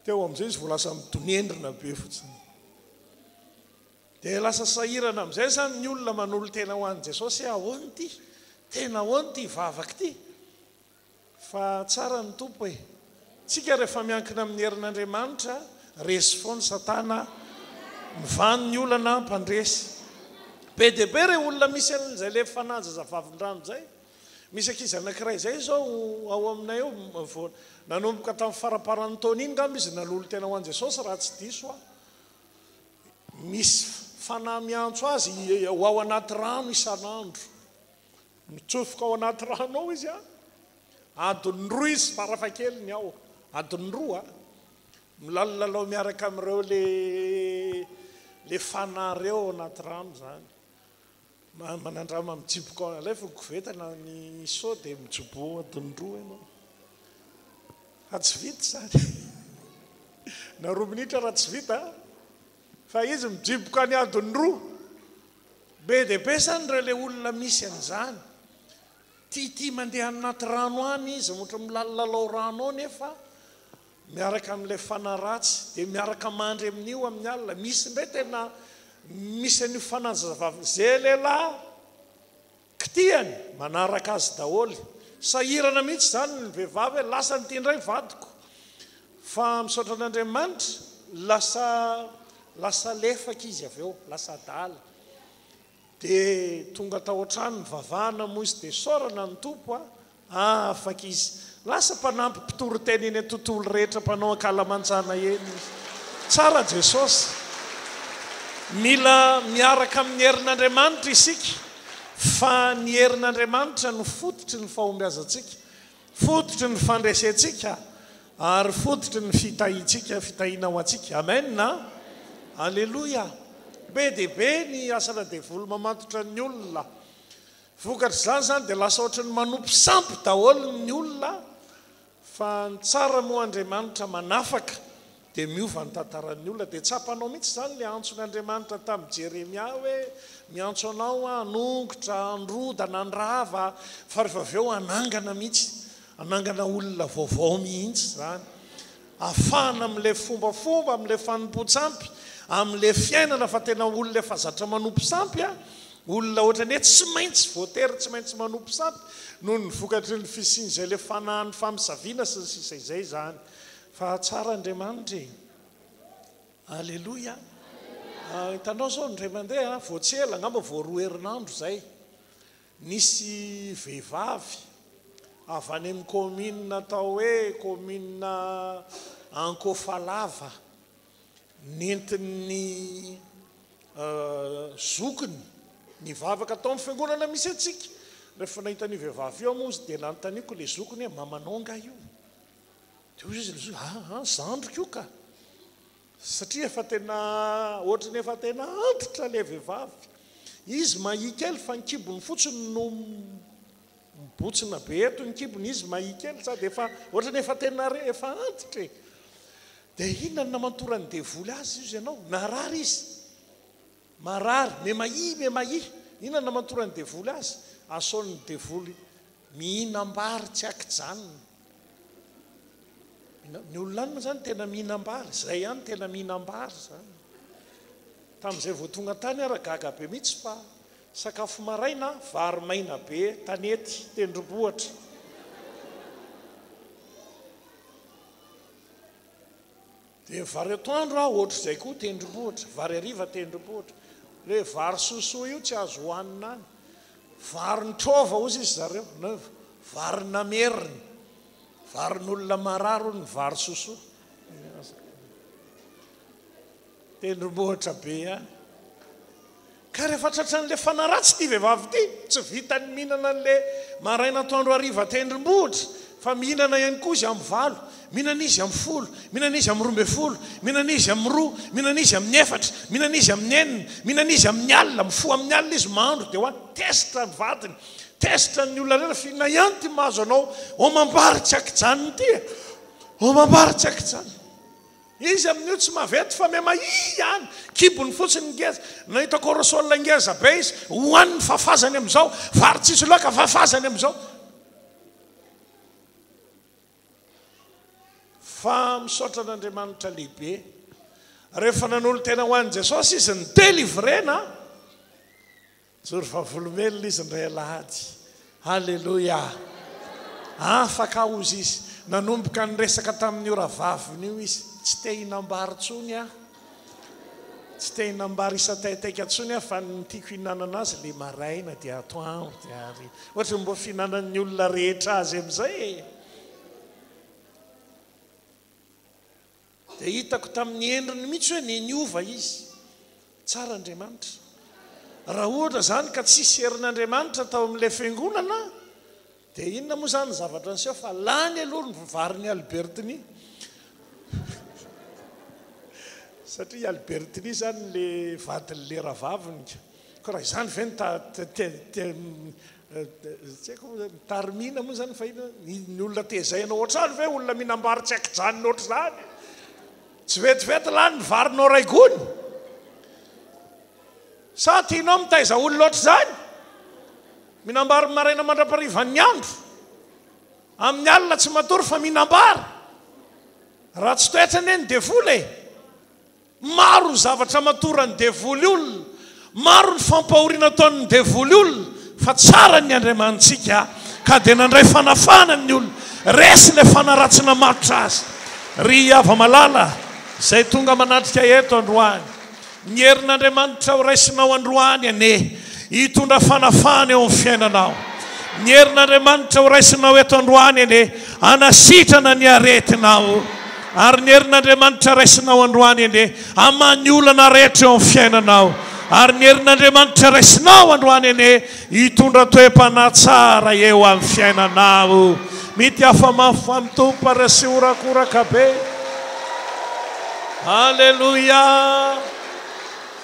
Teo amin'izay izy vao lasa midonendrina be fotsiny. Dia lasa sahirana amin'izay izany ny olona manolo-tena ho an'i Jesosy hoe ahoana ity? Tena ahoana ity vavaka ity? Fa tsara ny Tompo e! Tsika rehefa miankina amin'ny herin'Andriamanitra, resy foana Satana, mivany ny olana, mpandresy. Be dia be ireo olona misy an'izay le fanahy zazavavindrano izay. Misy ankizy anankiray izay izao ao aminay ao, vao nanomboka tamin'ny faramparan'ny taona iny angamba izy nanolo-tena ho an'i Jesosy raha tsy diso aho. Misy fanahy miantso azy ho ao anaty rano isan'andro. Mitsofoka ao anaty rano ao izy an. Adiny roa izy farafahakeliny ao. Adiny roa. Milalolalao miaraka amin'ireo le le fanahy ireo ao anaty rano izany. Manandrama mijiboka ao alefa ny koveta na ny seau dia mijobo adiny roa ianao. Fa tsy vita izany. Na roa minitra raha tsy vita fa izy mijiboka any adiny roa. Be dia be izany ireo ilay olona misy an'izany. Tiatia mandeha any anaty rano any izy, ohatra milalilalao rano ao nefa Miaraka amin'ilay fanahy ratsy dia miaraka mandry amin'io amin'ny alina. Misy indray tena misy an'io fanahy zazavavy izay lehilahy kitihany manaraka azy daholo. Sahirana mihitsy izany ny vehivavy hoe lasa an'ity indray vadiko. Fa misaotra an'Andriamanitra lasa lasa lefaka izy avy eo, lasa adala. Dia tonga tao an-trano nivavahana moa izy dia isaorana ny Tompo a! Afaka izy. Lasa mpanampy mpitory teny eny an-tontolo rehetra mpanao ankalamanjana eny izy. Tsara Jesosy. Mila miaraka amin'ny herin'Andriamanitra isika fa ny herin'Andriamanitra no fototry ny fahombiazantsika, fototry ny fandresentsika ary fototry ny fitahiantsika, fitahiana ho antsika. Amen a! Aleloia! Be dia be ny asana devoly mamatotra ny olona. Vokatr'izany izany dia lasa ohatran'ny manompo sampy daholo ny olona fa ny tsara moa Andriamanitra manafaka dia miova ny tantaran'ny olona. Dia tsapanao mihitsy izany ilay antson'Andriamanitra tamin'i Jeremia hoe miantso anao aho hanongotra, handrodana, handrava fa rehefa avy eo hanangana mihitsy, hanangana olona vaovao mihitsy izany. Afahana amin'ilay fombafomba, amin'ilay fanompoan-tsampy, amin'ilay fiainana fa tena olona efa zatra manompo sampy a, olona ohatran'ny hoe tsy maintsy voatery tsy maintsy manompo sampy noho ny vokatry ny fisian'izay ilay fanahin'ny famisaviana sy ny sisa izay izany. Fa tsara Andriamanitra e! Aleloia! Hitanao izao indray mandeha, vao tsy ela, angamba vao roa herinandro izay, Nisy vehivavy avy any amin'ny kaominina atao hoe kaominina Ankofalava nentin'ny zokiny nivavaka tao amin'ny fiangonana misy antsika. Rehefa nahita an'io vehivavy io aho moa dia nanontaniako ilay zokiny hoe mamanao angaha io? Dia hoy izy ilay zokiny, aa zandriko io ka. Satria efa tena ohatry ny efa tena antitra ilay vehivavy. Izy mahia kely fa ny kibony fotsiny no. Mibotsina be eto ny kibony, izy mahia kely sady efa ohatrany efa tena re, efa antitra e. Dia inona no namantoran'ny devoly azy hozy ianao? Narary izy. Marary, me mahia, me mahia. Inona no namantoran'ny devoly azy? Asaon'ny devoly mihinam-bary tsy ankijanona. Ny olona any moa izany tena mihinam-bary, izay ihany tena mihinam-bary izany. Tamin'izay vao tonga tany aho raha gaga be mihitsy fa sakafo maraina vary maina be tanety tendrombohitra. Dia vary atoandro aho ohatr'izay koa tendrombohitra, vary hariva tendrombohitra. Ilay vary sosoa io tsy azo hohanina any. Varin-trova hozy izy zareo, na varina merina. Varin'olona marary hono ny vary sosoa. Tendrombohitra be ihany. Ka rehefa tratran'ilay fanahy ratsy ity vehivavy ity, tsy vitan'ny mihinana an'ilay maraina atoandro hariva tendrombohitra, fa mihinana ihany koa izy amin'ny valo, mihinana izy amin'ny folo, mihinana izy amin'ny 12, mihinana izy amin'ny roa, mihinana izy amin'ny efatra, mihinana izy amin'ny enina, mihinana izy amin'ny alina, mifoha amin'ny alina izy mahandro dia ho any, tezitra ny vadiny, tezitra ny olona rehetra, f'inona ihany ity mahazo anao homam-bary tsy ankijanona ity e? Homam-bary tsy ankijanona. Izy amin'io tsy maventy fa mema ihany, kibony fotsiny ngeza. Nahita corossol ngeza be izy, hohaniny fafazany amin'izao, vary tsisy laoka fafazany amin'izao. Fa misaotra an'Andriamanitra lehibe. Rehefa nanolo-tena ho an'i Jesosy izy, ni-délivrer-na. Nijoro vavolombelona izy indray alahady. Aleloia! Afaka aho hozy izy. Nanomboka niresaka tamin'io rahavaviny io izy. Tsy te hinam-bary intsony aho. Tsy te hinam-bary isan-taitaika intsony aho fa ny tiako hihinanana azy ilay maraina dia atoandro dia hariva. Ohatry ny mba fihinanan'ny olona rehetra azy amin'izay e! Dia hitako tamin'ny endriny mihitsy hoe niova izy. Tsara Andriamanitra. Raha ohatra izany ka tsisy herin'Andriamanitra tao amin'ilay fiangonana, dia inona moa izany ny zavatra niseho fa lany aloha ny varin'i Albertini. Satria i Albertini izany ilay vadin'ilay rahavaviny ka. Koa raha izany ve no Tsy haiko moa zany, tarimina moa zany fa inona, ny olona tezaina ohatr'izany ve olona mihinam-bary tsy ankijanona ohatr'izany? Tsy vetivety lany ny varinao ray gony? Sa tianao mitaiza olona ohatr'izany? Mihinam-bary maraina mandra-parivan'ny andro, amin'ny alina tsy matory fa mihinam-bary. Ratsy toetra anie ny devoly e! Maro ny zavatra amatoran'ny devoly olona, maro ny fampahoriana ataon'ny devoly olona, fa tsara ny Andriamanitsika ka dia nandray fanafahana ny olona, resy ilay fanahy ratsy namatotra azy. Ry hava-malala izay tonga manatrika eto androany, Ny herin'Andriamanitra ho raisinao androany anie hitondra fanafahana eo amin'ny fiainanao. Ny herin'Andriamanitra ho raisinao eto androany anie hanasitrana ny aretinao. Ary ny herin'Andriamanitra raisinao androany anie hamaha ny olana rehetra eo amin'ny fiainanao. Ary ny herin'Andriamanitra raisinao androany anie Hitondra toe-panahy tsara eo amin'ny fiainanao. Mity afa-mafy amin'ny Tompo ary asio horakoraka be. Aleloia!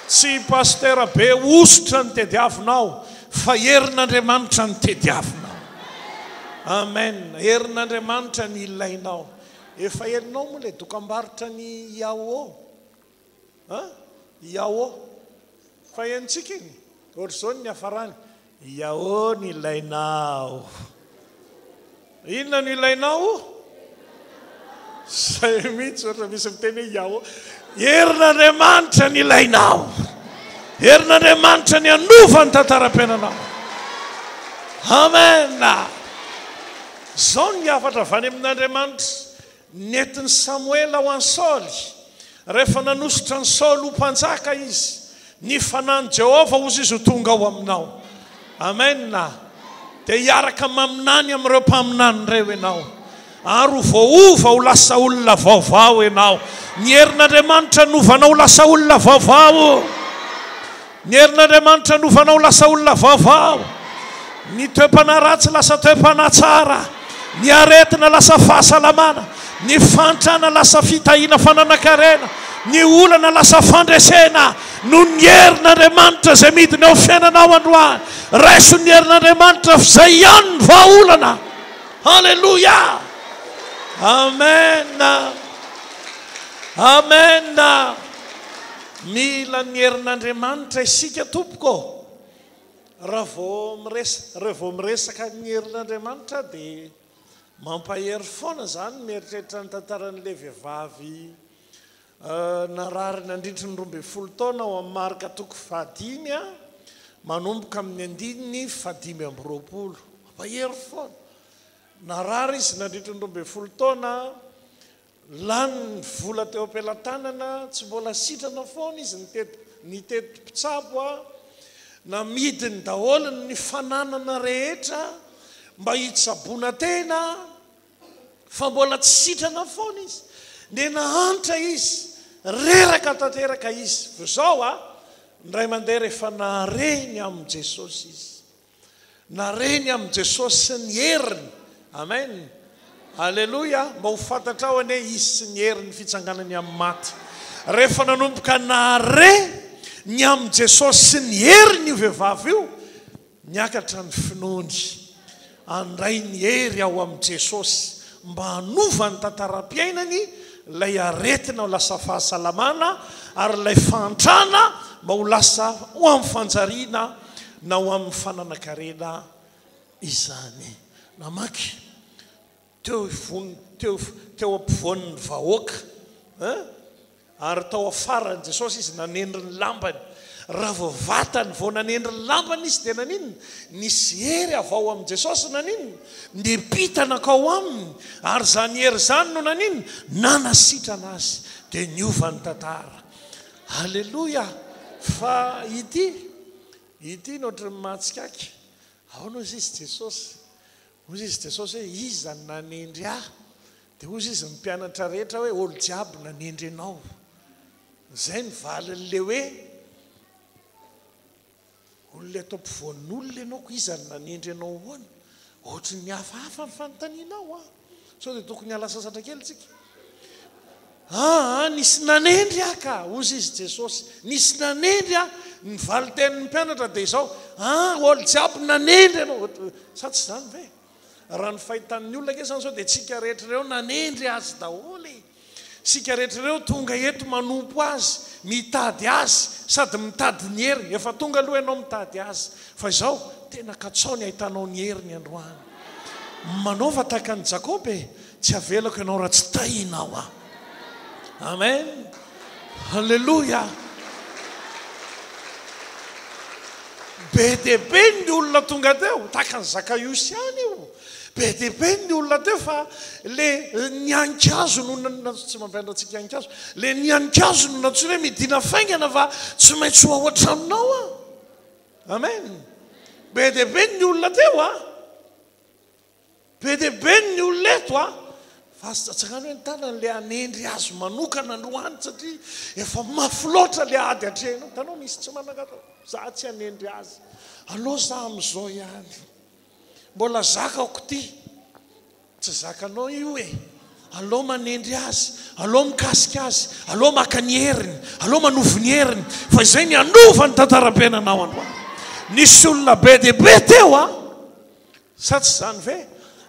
Tsy pasitera be hosotra no tediavinao fa herin'Andriamanitra no tediavinao. Amen. Herin'Andriamanitra no ilainao. Efa henonao moa ilay dokambarotra ny IAO? An? Iao. Fa henontsika iny. Ohatr'izao ny niafarany. Iao no ilainao. Inona no ilainao? Zay mihitsy ohatra misy miteny hoe Iao. Herin'Andriamanitra no ilainao. Herin'Andriamanitra ny hanova ny tantaram-piainanao. Amen. Izao ny hafatra avy any amin'Andriamanitra. Nentin'i Samoela ho an'i Saoly, rehefa nanosotra an'i Saoly ho mpanjaka izy, Ny fanahin'i Jehovah, hozy izy, ho tonga ao aminao. Amena. Dia hiaraka maminany amin'ireo mpaminany ireo ianao, ary ho voaova ho lasa olona vaovao ianao. Ny herin'Andriamanitra novanao ho lasa olona vaovao. Ny herin'Andriamanitra novanao ho lasa olona vaovao. Ny toe-panahy ratsy lasa toe-panahy tsara. Ny aretina lasa fahasalamana. Ny fahantrana lasa fitahiana fananan-karena. Ny olana lasa fandresena noho ny herin'Andriamanitra izay midina eo fiainanao androany. Raiso ny herin'Andriamanitra f'izay ihany ny vahaolana. Haleloia! Amen! Amen! Mila ny herin'Andriamanitra isika tompoko ô. Raha vao miresa, raha vao miresaka ny herin'Andriamanitra aho dia mampahery foana izany mieritreritra ny tantaran'ilay vehivavy narary nandritry ny 12 taona ao amin'ny Marka toko fahadimy manomboka amin'ny andininy fahadimy amby roapolo. Mampahery foana. Narary izy nandritry ny 12 taona, lany ny vola teo am-pelatanana, tsy mbola sitrana foana izy nitety nitety mpitsabo a, namidiny daholo ny fananana rehetra mba hitsaboana tena fa mbola tsy sitrana foana izy. Dia nahantra izy, reraka tanteraka izy. Fa izao a, indray mandeha rehefa nahare ny amin'i Jesosy izy, Nare ny amin'i Jesosy sy ny heriny. Amen. Aleloia. Mba ho fantatrao anie Izy sy ny heriny fitsanganany amin'ny maty. Rehefa nanomboka nahare ny amin'i Jesosy sy ny heriny io vehivavy io, niakatra ny finoany. Handray ny hery ao amin'i Jesosy mba hanova ny tantaram-piainany ilay aretina ho lasa fahasalamana ary ilay fahantrana mba ho lasa ho amin'ny fanjariana na ho amin'ny fananan-karena izany. Namaky teo ivon teo teo ampovoan'ny vahoaka hein? Ary tao afaran'i Jesosy izy nanendry ny lambany. Raha vao vatany vao nanendry ny lambany izy dia naninona? Nisy hery avy ao amin'i Jesosy naninona? Niampita nankao aminy. Ary izany hery izany no naninona? Nanasitrana azy. Dia niova ny tantara. Aleloia! Fa ity, ity no ohatran'ny mahatsikaiky. Ahoana hozy izy Jesosy? Hozy izy Jesosy hoe, Iza no nanendry ahy? Dia hozy izy ny mpianatra rehetra hoe, Olo jiaby nanendry anao. Izay ny valin'ilay hoe, Olona eto ampovoan'olona ianao ko iza no nanendry anao ahoana? Ohatry ny hafahafa ny fanontanianao an! Sao dia tokony hiala sasatra kely tsika? Aa, nisy nanendry ahy ka! Hozy izy Jesosy, nisy nanendry ahy! Ny valin-tenin'ny mpianatra dia izao, aa, olo jiaby nanendry anao! Sa tsy izany ve? Raha ny fahitan'ny olona ange izany izao dia tsika rehetra ireo nanendry azy daholo e! Isika rehetra ireo tonga eto manompo azy, mitady azy, sady mitady ny heriny. Efa tonga aloha ianao mitady azy. Fa izao, tena katsao ny ahitanao ny heriny androany. Manaova tahaka an'i Jakoba e! Tsy avelako ianao raha tsy tahinao aho. Amen! Aleloia! Be dia be ny olona tonga teo, tahaka an'i Zakaiosy ihany io. Be dia be ny olona teo fa le niankazo no tsy mampianatra antsika hiankazo. Le niankazo no nantsoina hoe midina faingana fa tsy maintsy ho ao an-tranonao aho. Amen. Be dia be ny olona teo a. Be dia be ny olona eto a. Fa atsangano hoe ny tanany le hanendry azy manokana androany satria efa mafy loatra le ady atrehinao. Hitanao misy tsy manangatao. Za tsy hanendry azy. Aleo za amin'izao ihany. Mbola zakako ity. Tsy zakanao io e. Aleo manendry azy, aleo mikasika azy, aleo maka ny heriny, aleo manovo ny heriny, fa izay ny hanova ny tantaram-piainanao androany. Nisy olona be dia be teo a! Sa tsy izany ve?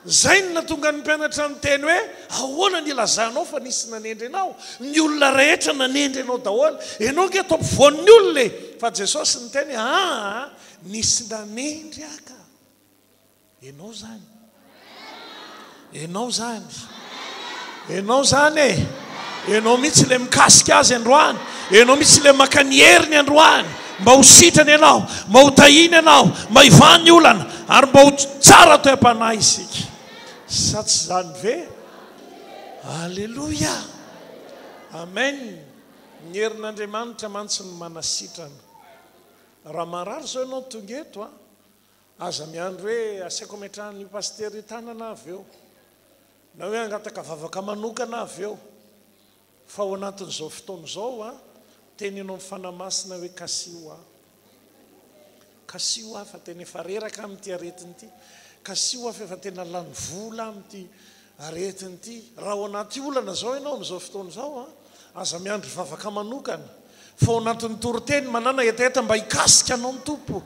Izay no nahatonga ny mpianatra niteny hoe, Ahoana no ilazanao fa nisy nanendry anao? Ny olona rehetra nanendry anao daholo. Ianao ange eto ampovoan'ny olona e! Fa Jesosy niteny, Aa, nisy nanendry ahy ka. Ianao izany. Ianao izany. Ianao izany e. Ianao mihitsy ilay mikasika azy androany. Ianao mihitsy ilay maka ny heriny androany. Mba ho sitrana ianao, mba ho tahiana ianao, mba hivaha ny olana, ary mba ho tsara toe-panahy isika. Sa tsy izany ve? Aleloia! Amen! Ny herin'Andriamanitra mantsy no manasitrana. Raha marary izao ianao tonga eto an, Aza miandry hoe asaiko ametrahan'io pasitera io tanana avy eo, na hoe hangataka vavaka manokana avy eo, fa ao anatin'izao fotoana izao an, teneno amin'ny Fanahy Masina hoe kasiho aho. Kasiho aho fa tena efa reraka amin'ity aretina ity. Kasiho aho fa efa tena lany vola amin'ity aretina ity. Raha ao anaty olana izao ianao amin'izao fotoana izao an, Aza miandry vavaka manokana fa ao anatin'ny toriteny manàna hetaheta mba hikasika anao ny Tompo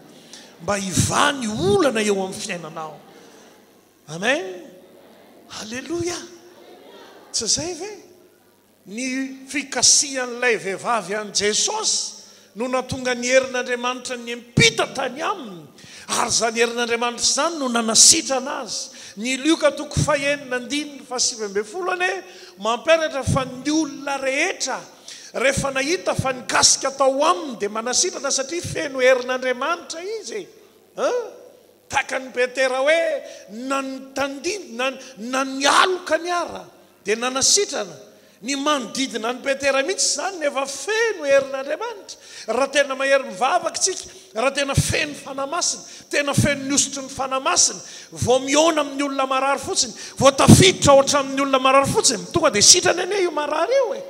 mba hivaha ny olana eo amin'ny fiainanao. Amen! Aleloia! Tsy izay ve? Ny fikasihan'ilay vehivavy an'i Jesosy no nahatonga ny herin'Andriamanitra niampita tany aminy, ary izany herin'Andriamanitra izany no nanasitrana azy. Ny Lioka toko fahenina andininy fahasivy ambin'ny folo anie mampianatra fa ny olona rehetra rehefa nahita fa nikasika tao aminy dia manasitrana satria feno herin'Andriamanitra izy e! Takan'i Petera hoe na ny tandindona na ny alokany ara dia nanasitrana ny manodidina an'i Petera mihitsy izany nefa feno herin'Andriamanitra. Raha tena mahery mivavaka isika, raha tena feno Fanahy Masina, tena feno ny hosotry ny Fanahy Masina, vao mihaona amin'ny olona marary fotsiny, vao tafiditra ao an-tranon'ny olona marary fotsiny, tonga dia sitrana anie io marary io e!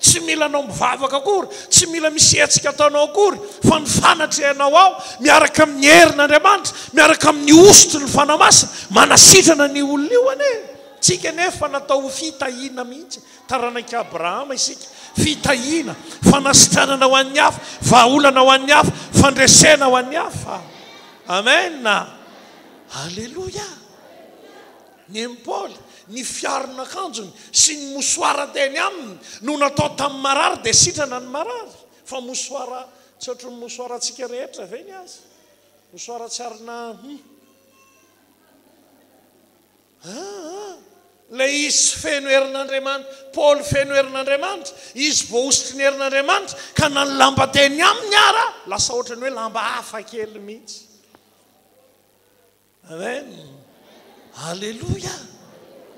Tsy mila anao mivavaka akory, tsy mila misy hetsika ataonao akory, fa ny fanatrehanao ao, miaraka amin'ny herin'Andriamanitra, miaraka amin'ny hosotry ny Fanahy Masina, manasitrana an'io olona io anie. Tsika anefa natao ho fitahiana mihitsy, taranak'i Abrahama isika, fitahiana, fanasitranana ho an'ny hafa, vahaolana ho an'ny hafa, fandresena ho an'ny hafa. Amen! Aleloia! Nen'i Paoly, ny fiaron'akanjony sy ny mosoara teny aminy no natao tamin'ny marary dia sitrana ny marary. Fa mosoara tsy ohatry ny mosoarantsika rehetra ve ny azy? Mosoara tsy arina hum. Aa! Ilay izy feno herin'Andriamanitra, Paoly feno herin'Andriamanitra, izy voahosotry ny herin'Andriamanitra, ka na ny lamba teny aminy ara lasa ohatran'ny hoe lamba hafa kely mihitsy. Amen! Aleloia!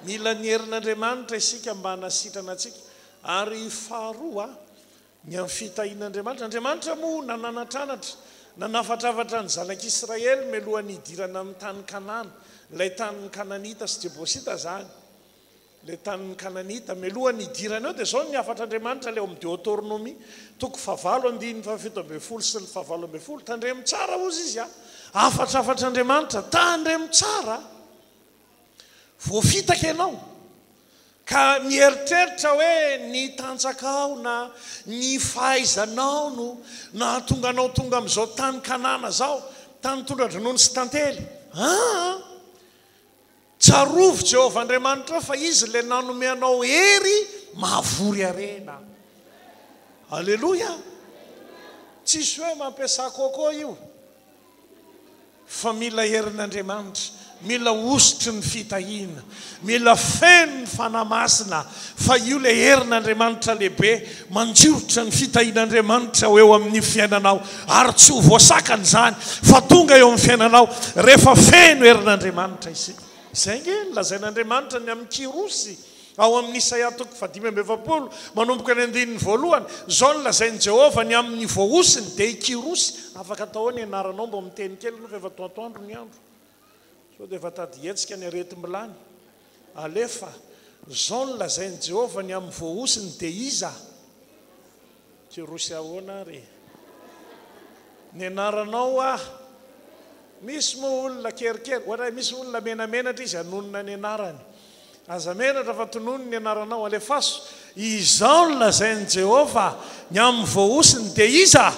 Mila ny herin'Andriamanitra isika mba hanasitrana antsika. Ary faharoa, ny amin'ny fitahian'Andriamanitra. Andriamanitra moa nananatranatra, nanafatrafatra ny zanak'Israely mialohan'ny hidirana amin'ny tany Kanana, ilay tanin'ny Kananita sy Jebosita izany. Ilay tanin'ny Kananita. Mialohan'ny hidirana eo dia izao ny hafatr'Andriamanitra ilay ao amin'ny Deotornomia, toko fahavalo andininy faha-17 sy ny faha-18. Tandremo tsara hozy izy a! Hafatrafatr'Andriamanitra, tandremo tsara! Voafitaka ianao, ka mieritreritra hoe ny tanjakao na ny fahaizanao no nahatonga anao tonga amin'izao tany Kanana izao, tany tondra-dronono sy tantely. Aa! Tsarovy Jehovah Andriamanitrao fa Izy ilay nanome anao hery mahavory harena. Aleloia! Tsisy hoe mampiasà coco io fa mila herin'Andriamanitra, mila hosotry ny fitahiana, mila feno ny Fanahy Masina fa io ilay herin'Andriamanitra lehibe manjirotra ny fitahian'Andriamanitra ho eo amin'ny fiainanao ary tsy ho voasakana izany fa tonga eo amin'ny fiainanao rehefa feno herin'Andriamanitra isika. Izay ange no lazain'Andriamanitra ny amin'i Kyrosy ao amin'ny Isaia toko fahadimy amby efapolo manomboka ny andininy voalohany. Izao no lazain'i Jehovah ny amin'ny voahosiny, dia i Kyrosy. Afaka atao hoe ny anaranao mba miteny kely aloha fa efa toantoandro ny andro. Sao dia efa tady hihetsika ny aretim-bilany. Alefa. Izao no lazain'i Jehovah ny amin'ny voahosiny, dia iza? Kyrosy ahoana ary e? Ny anaranao ah! Misy moa olona kerikery, ohatra hoe misy olona menamenatra izy hanonona ny anarany. Aza menatra fa tonony ny anaranao. Alefaso. Izao no lazain'i Jehovah ny amin'ny voahosiny, dia iza?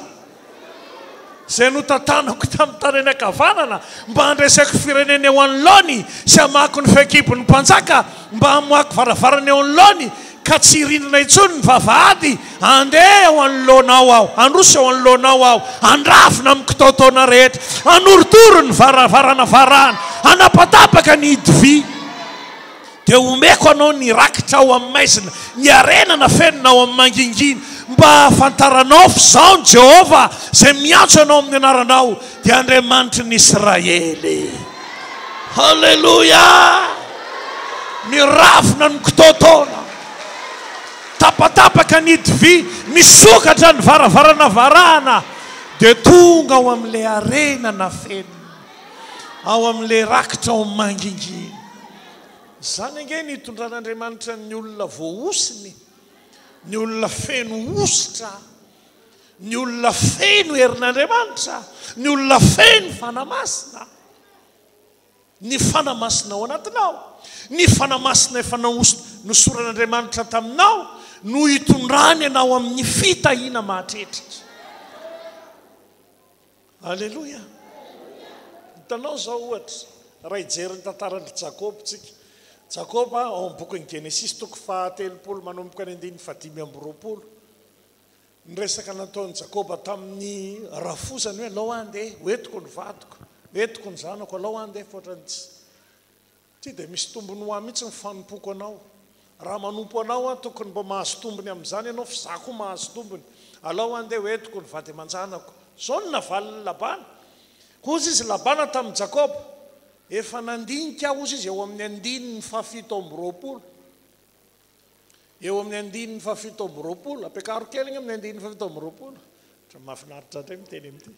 Izay notantanako tamin'ny tanany ankavanana, mba handreseko firenena eo anoloany sy hamahako ny fehin-kibon'ny mpanjaka, mba hamoahako varavarana eo anoloany, ka tsy hirindrina intsony ny vavahady, handeha eo anoloanao aho, handroso eo anoloanao aho, handravona amin'ny kitaotaona rehetra, hanorotoro ny varavarana varahana, hanapatapaka ny hidy vy. Dia homeko anao ny rakitra ao amin'ny maizina, ny harena nafenina ao amin'ny mangingina, mba hahafantaranao fa Izaho no Jehovah, izay miantso anao amin'ny anaranao, dia Andriamanitry ny Israely. Haleloia! Miravona ny kitaotaona, tapatapaka ny hidy vy, misokatra ny varavarana varahana, dia tonga ao amin'ilay harena nafenina, ao amin'ilay rakitra ao amin'ny mangingina. Izany ange no itondran'Andriamanitra ny olona voahosiny, ny olona feno hosotra, ny olona feno herin'Andriamanitra, ny olona feno Fanahy Masina. Ny Fanahy Masina ao anatinao, ny Fanahy Masina efa nosoran'Andriamanitra taminao. no hitondrany anao amin'ny fitahiana mahatretrika. Aleloia! Hitanao izao ohatra, raha hijery ny tantaran-dry Jakoba isika. Jakoba ao amin'ny bokin'ny Genesisy toko fahatelopolo manomboka ny andininy fahadimy amby roapolo. Ny resaka nataon'i Jakoba tamin'ny rafozany hoe alao aho andeha, hoentiko ny vadiko, hoentiko ny zanako, alao aho andeha fa ohatran'ny tsy Ity dia misy tombony ho ahy mihitsy ny fanompoako anao. Raha manompo anao aho, tokony mba mahazo tombony amin'izany ianao, fa izaho koa mahazo tombony. Alao handeha hoentiko ny vady aman-janako. Izao no navalin'i Labana. Hoy izy Labana tamin'i Jakoba, Efa nandinika aho, hoy izy eo amin'ny andininy fahafito amby roapolo. Eo amin'ny andininy fahafito amby roapolo. Ampiakaro kely anie amin'ny andininy fahafito amby roapolo. Ohatran'ny mahafinaritra indray miteny amin'ity.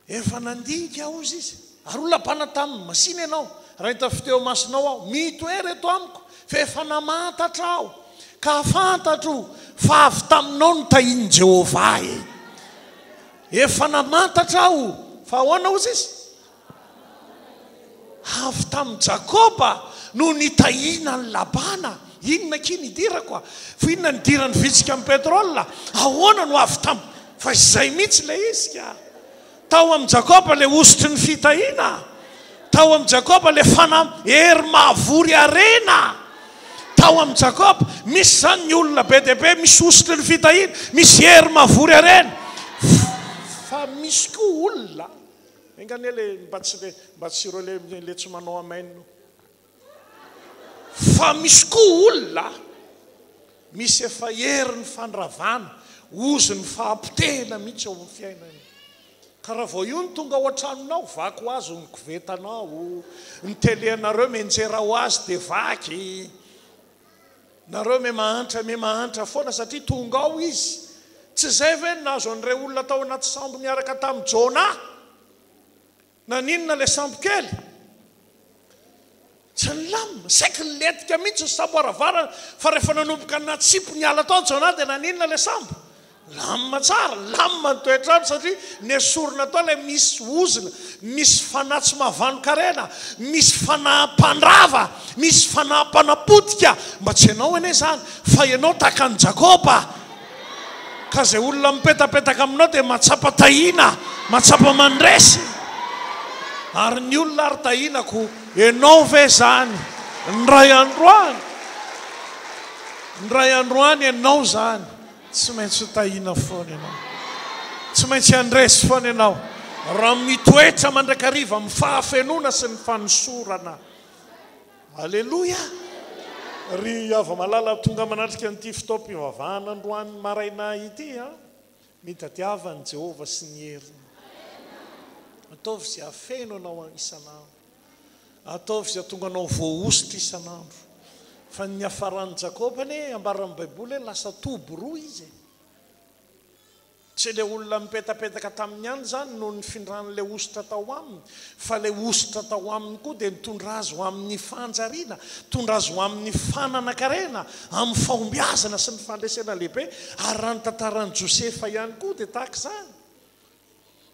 Efa nandinika aho, hoy izy, ary hoy Labana taminy, Masìna ianao, raha hita fito eo imasonao aho, mitoera eto amiko, fa efa namantatra aho, ka fantatro fa avy taminao no tahian'i Jehovah ahy. Efa namantatra aho, fa ahoana, hoy izy? Avy tamin'i Jakoba no nitahiana an'i Labana. Inona akia ny idirako a? Fa inona ny idiran'ny vitsika amin'ny pétrole? Ahoana no avy tamin'i. Fa izay mihitsy ilay izy ka. Tao amin'i Jakoba ilay hosotry ny fitahiana. Tao amin'i Jakoba ilay fanahy hery mahavory harena. Tao amin'i Jakoba. Misy izany ny olona be dia be misy hosotry ny fitahiana, misy hery mahavory harena. Fa misy koa olona. Enga anie le mba tsy le mba tsy ireo le le tsy manao amen io. Fa misy koa olona misy efa herin'ny fandravana, ozon'ny fahapotehina mihitsy ao amin'ny fiainany. Ka raha vao io no tonga ao an-tranonao, vaky ho azy ny kovetanao, ny télé anareo mianjera ho azy dia vaky. Nareo me mahantra me mahantra foana satria tonga ao izy. Tsy izay ve no nahazo an'ireo olona tao anaty sambo niaraka tamin'i Jona? Naninona ilay sambo kely? Tsy nilamina. Saiky nilentika mihitsy ny sambo haravarana fa rehefa nanomboka natsipy niala tao Jona dia naninona ilay sambo? Lamina tsara, lamina ny toetr'andro satria nesorina tao ilay misy ozona, misy fanahy tsy mahavanon-karena, misy fanahy mpandrava, misy fanahy mpanapotika. Mba tsy ianao anie izany fa ianao tahaka an'i Jakoba. Ka izay olona mipetapetaka aminao dia mahatsapa tahiana, mahatsapa mandresy. Ary ny olona ary tahiana ko ianao ve izany indray androany? Indray androany ianao izany. Tsy maintsy ho tahiana foana ianao. Tsy maintsy handresy foana ianao raha mitoetra mandrakariva amin'ny fahafenoana sy ny fanosorana. Aleloia! Ry hava-malala tonga manatrika an'ity fotoam-pivavahana androany maraina ity, mitadiava an'i Jehovah sy ny heriny. Ataovy izay hahafeno anao isan'andro. Ataovy izay hahatonga anao voahosotra isan'andro. Fa ny niafaran'i Jakoba anie, ambaran'ny Baiboly hoe lasa toby roa izy e. Tsy ilay olona nipetapetaka taminy ihany izany no nifindran'ilay hosotra tao aminy, fa ilay hosotra tao aminy koa dia nitondra azy ho amin'ny fanjariana, nitondra azy ho amin'ny fananan-karena, amin'ny fahombiazana sy ny fandresena lehibe. Ary raha ny tantaran'i Josefa ihany koa dia tahaka izany.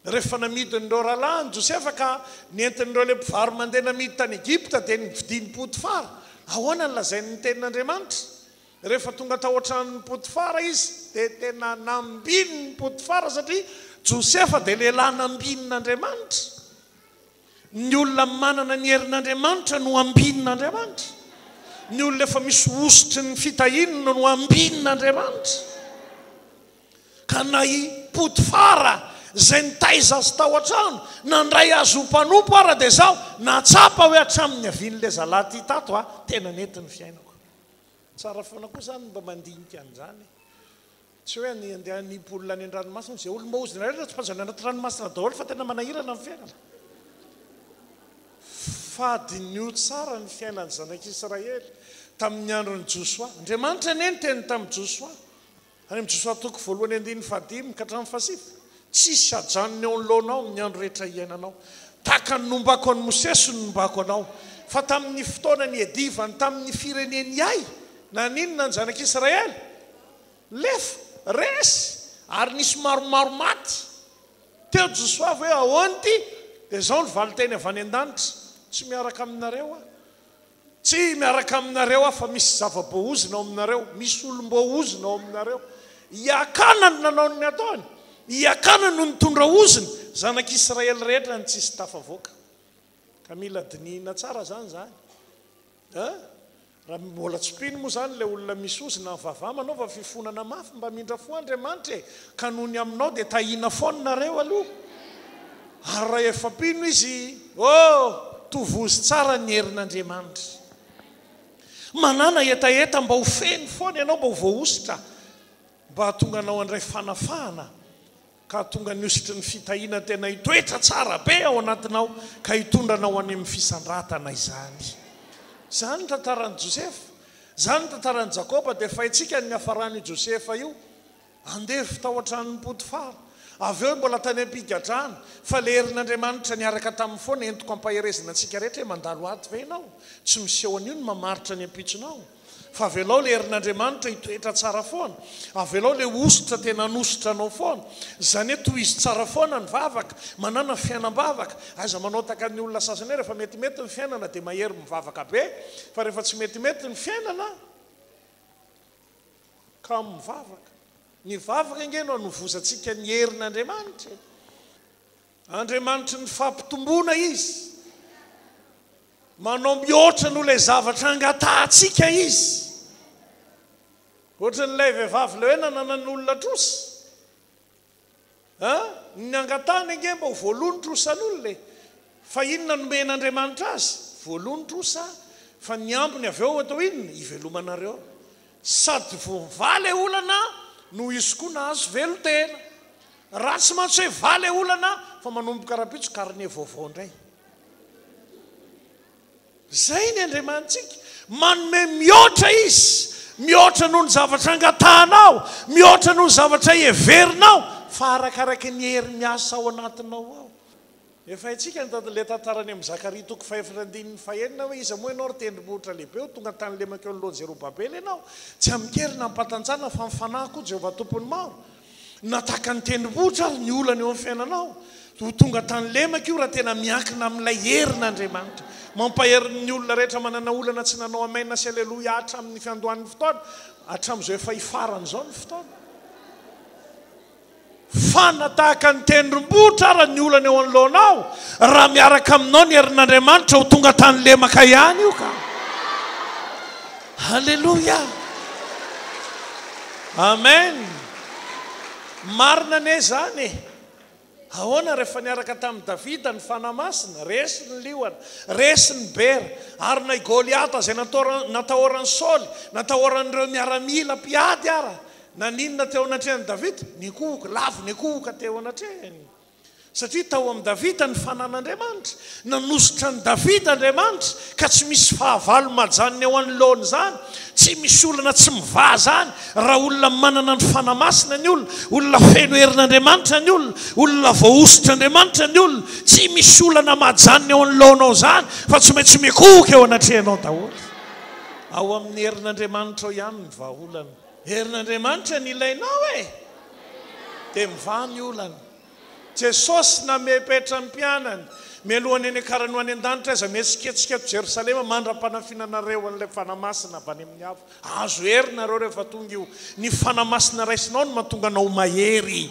Rehefa namidin'ireo rahalahiny Josefa ka nentin'ireo ilay mpivaro-mandeha namidy tany Egypta, dia novidian'i Potifara. Ahoana no lazain'ny Tenin'Andriamanitra? Rehefa tonga tao an-tranon'i Potifara izy, dia tena nambinin'i Potifara, satria Josefa dia lehilahy nambinin'Andriamanitra. Ny olona manana ny herin'Andriamanitra no ambinin'Andriamanitra. Ny olona efa misy hosotry ny fitahiana no ambinin'Andriamanitra. Ka na i Potifara izay nitaiza azy tao an-trano, nandray azy ho mpanompo ara dia izaho nahatsapa hoe hatramin'ny niavian'ilay zalahy ity tato aho, tena nety ny fiainako. Tsara foana koa izany ny mba mandinika an'izany e. Tsy hoe andeha hanipy olona any an-dranomasina, izay olom-baozina rehetra tsy mpazana anaty ranomasina daholo fa tena manahirana ny fiainana. Fa diniho tsara ny fiainan'ny zanak'Israely tamin'ny andron'i Josoa. Andriamanitra anie niteny tamin'i Josoa. Any amin'ny Josoa toko voalohany andininy fahadimy ka hatramin'ny fahasivy, Tsisy hajanona eo anoloanao amin'ny andro rehetra hiainanao. Tahaka ny nombako an'i Mosesy no nombako anao. Fa tamin'ny fotoana niadivany tamin'ny firenen'i Ay, naninona ny zanak'Israely? Lefy, resy, ary nisy maromaro maty. Teo Josoa hoe, Ahoana ity? Dia izao ny valinteny avy any an-danitra, Tsy miaraka aminareo aho. Tsy miaraka aminareo aho fa misy zava-boahozona ao aminareo, misy olom-boahozona ao aminareo. I Akana no nanao ny nataony, i Akana no nitondra ozona, zanak'Israely rehetra no tsisy tafavoaka. Ka mila dinihina tsara zany zany a! Raha mbola tsy mpino moa zany ilay olona misy ozona mivavaha manaova fifonana mafy mba hamindra fo Andriamanitra e! Ka noho ny aminao dia tahiana foana nareo aloha. Ary raha efa mpino izy, oh! Tovozy tsara ny herin'Andriamanitra. Manàna hetaheta mba ho feno foana ianao, mba ho voahosotra, mba hahatonga anao handray fanafahana, ka hahatonga ny hosotry ny fitahiana tena hitoetra tsara be ao anatinao, ka hitondra anao any amin'ny fisandratana izany. Izany ny tantaran'i Josefa. Izany ny tantaran'i Jakoba, dia efa haintsika ny niafaran'io Josefa io. Andevo tao an-tranon'i Potifara. Avy eo mbola tany am-pigadrana. Fa ilay herin'Andriamanitra niaraka taminy foana, entiko ampaherezina antsika rehetra hoe mandalo ady ve ianao? Tsy miseho an'io ny mamaritra ny ampitsonao. Fa avelao ilay herin'Andriamanitra hitoetra tsara foana. Avelao ilay hosotra tena hanosotra anao foana. Izany hoe tohizo tsara foana ny vavaka. Manàna fiainam-bavaka. Aiza manao tahaka ny olona sasany hoe rehefa metimety ny fiainana dia mahery mivavaka be. Fa rehefa tsy metimety ny fiainana, Kamo mivavaka. Ny vavaka ange no anovozantsika ny herin'Andriamanitra e. Andriamanitry ny fampitomboana Izy. Manao mihoatra noho ilay zavatra angatahantsika Izy. Ohatran'ilay vehivavy ilay hoe nananan'olona trosa. An! Ny nangatahany ange mba ho voaloa ny trosan'olona e! Fa inona nomen'Andriamanitra azy? Voaloa ny trosa, fa ny ambiny avy eo atao inona? Hivelomanareo. Sady voavaha ilay olana no izy koa nahazo velon-tena. Ratsy mantsy hoe vaha ilay olana fa manomboka rahampitso carnet vaovao indray. Izay ny Andriamanitsika. Manome mihoatra Izy. Mihoatra noho ny zavatra angatahanao. Mihoatra noho ny zavatra heverinao. Fa arakaraky ny hery miasa ao anatinao ao. Efa haintsika ny ilay tantara any amin'ny Zakaria toko fahefatra andininy fahenina hoe iza moa ianao ry tendrombohitra lehibe ho tonga tany lemaka eo anoloan'i Zerobabela ianao? Tsy amin-kery na am-patanjahana fa amin'ny fanahy koa Jehovah Tompon'ny maro. Na tahaka ny tendrombohitra ary ny olana eo amin'ny fiainanao, dia ho tonga tany lemaka io raha tena miankina amin'ilay herin'Andriamanitra. Mampahery ny olona rehetra manana olana tsy nanao Amen sy Aleloia hatramin'ny fiandohan'ny fotoana, hatramin'izao efa hifarana izao ny fotoana. Fa na tahaka ny tendrombohitra ara ny olana eo anoloanao, raha miaraka aminao ny herin'Andriamanitra, ho tonga tany lemaka ihany io ka. Aleloia! Amen! Marina anie izany e! Ahoana rehefa niaraka tamin'i Davida ny Fanahy Masina? Resy ny liona, resy ny bera, ary na i Goliata izay natahoran'i Saoly, natahoran'ireo miaramila mpiady ara, naninona teo anatrehan'i Davida? Nikohoka, lavo nikohoka teo anatrehany. Satria tao amin'i Davida ny fanan'Andriamanitra. Nanosotra an'i Davida Andriamanitra, ka tsy misy fahavalo majanona eo anoloany izany. Tsy misy olana tsy mivaha izany raha olona manana ny Fanahy Masina ny olona, olona feno herin'Andriamanitra ny olona, olona voahosotr'Andriamanitra ny olona. Tsy misy olana majanona eo anoloanao izany fa tsy maintsy mikohoka eo anatrehanao daholo. Ao amin'ny herin'Andriamanitra ao ihany ny vahaolana. Herin'Andriamanitra ny ilainao e! Dia mivaha ny olana. Jesosy namepetra ny mpianany, mialohan'ny niakarany ho any an-danitra aza mihetsiketsika eto Jerosalema mandra-panafinanareo an'ilay Fanahy Masina avy any amin'ny avo. Azo hery nareo rehefa tonga io. Ny Fanahy Masina raisinao no mahatonga anao ho mahery.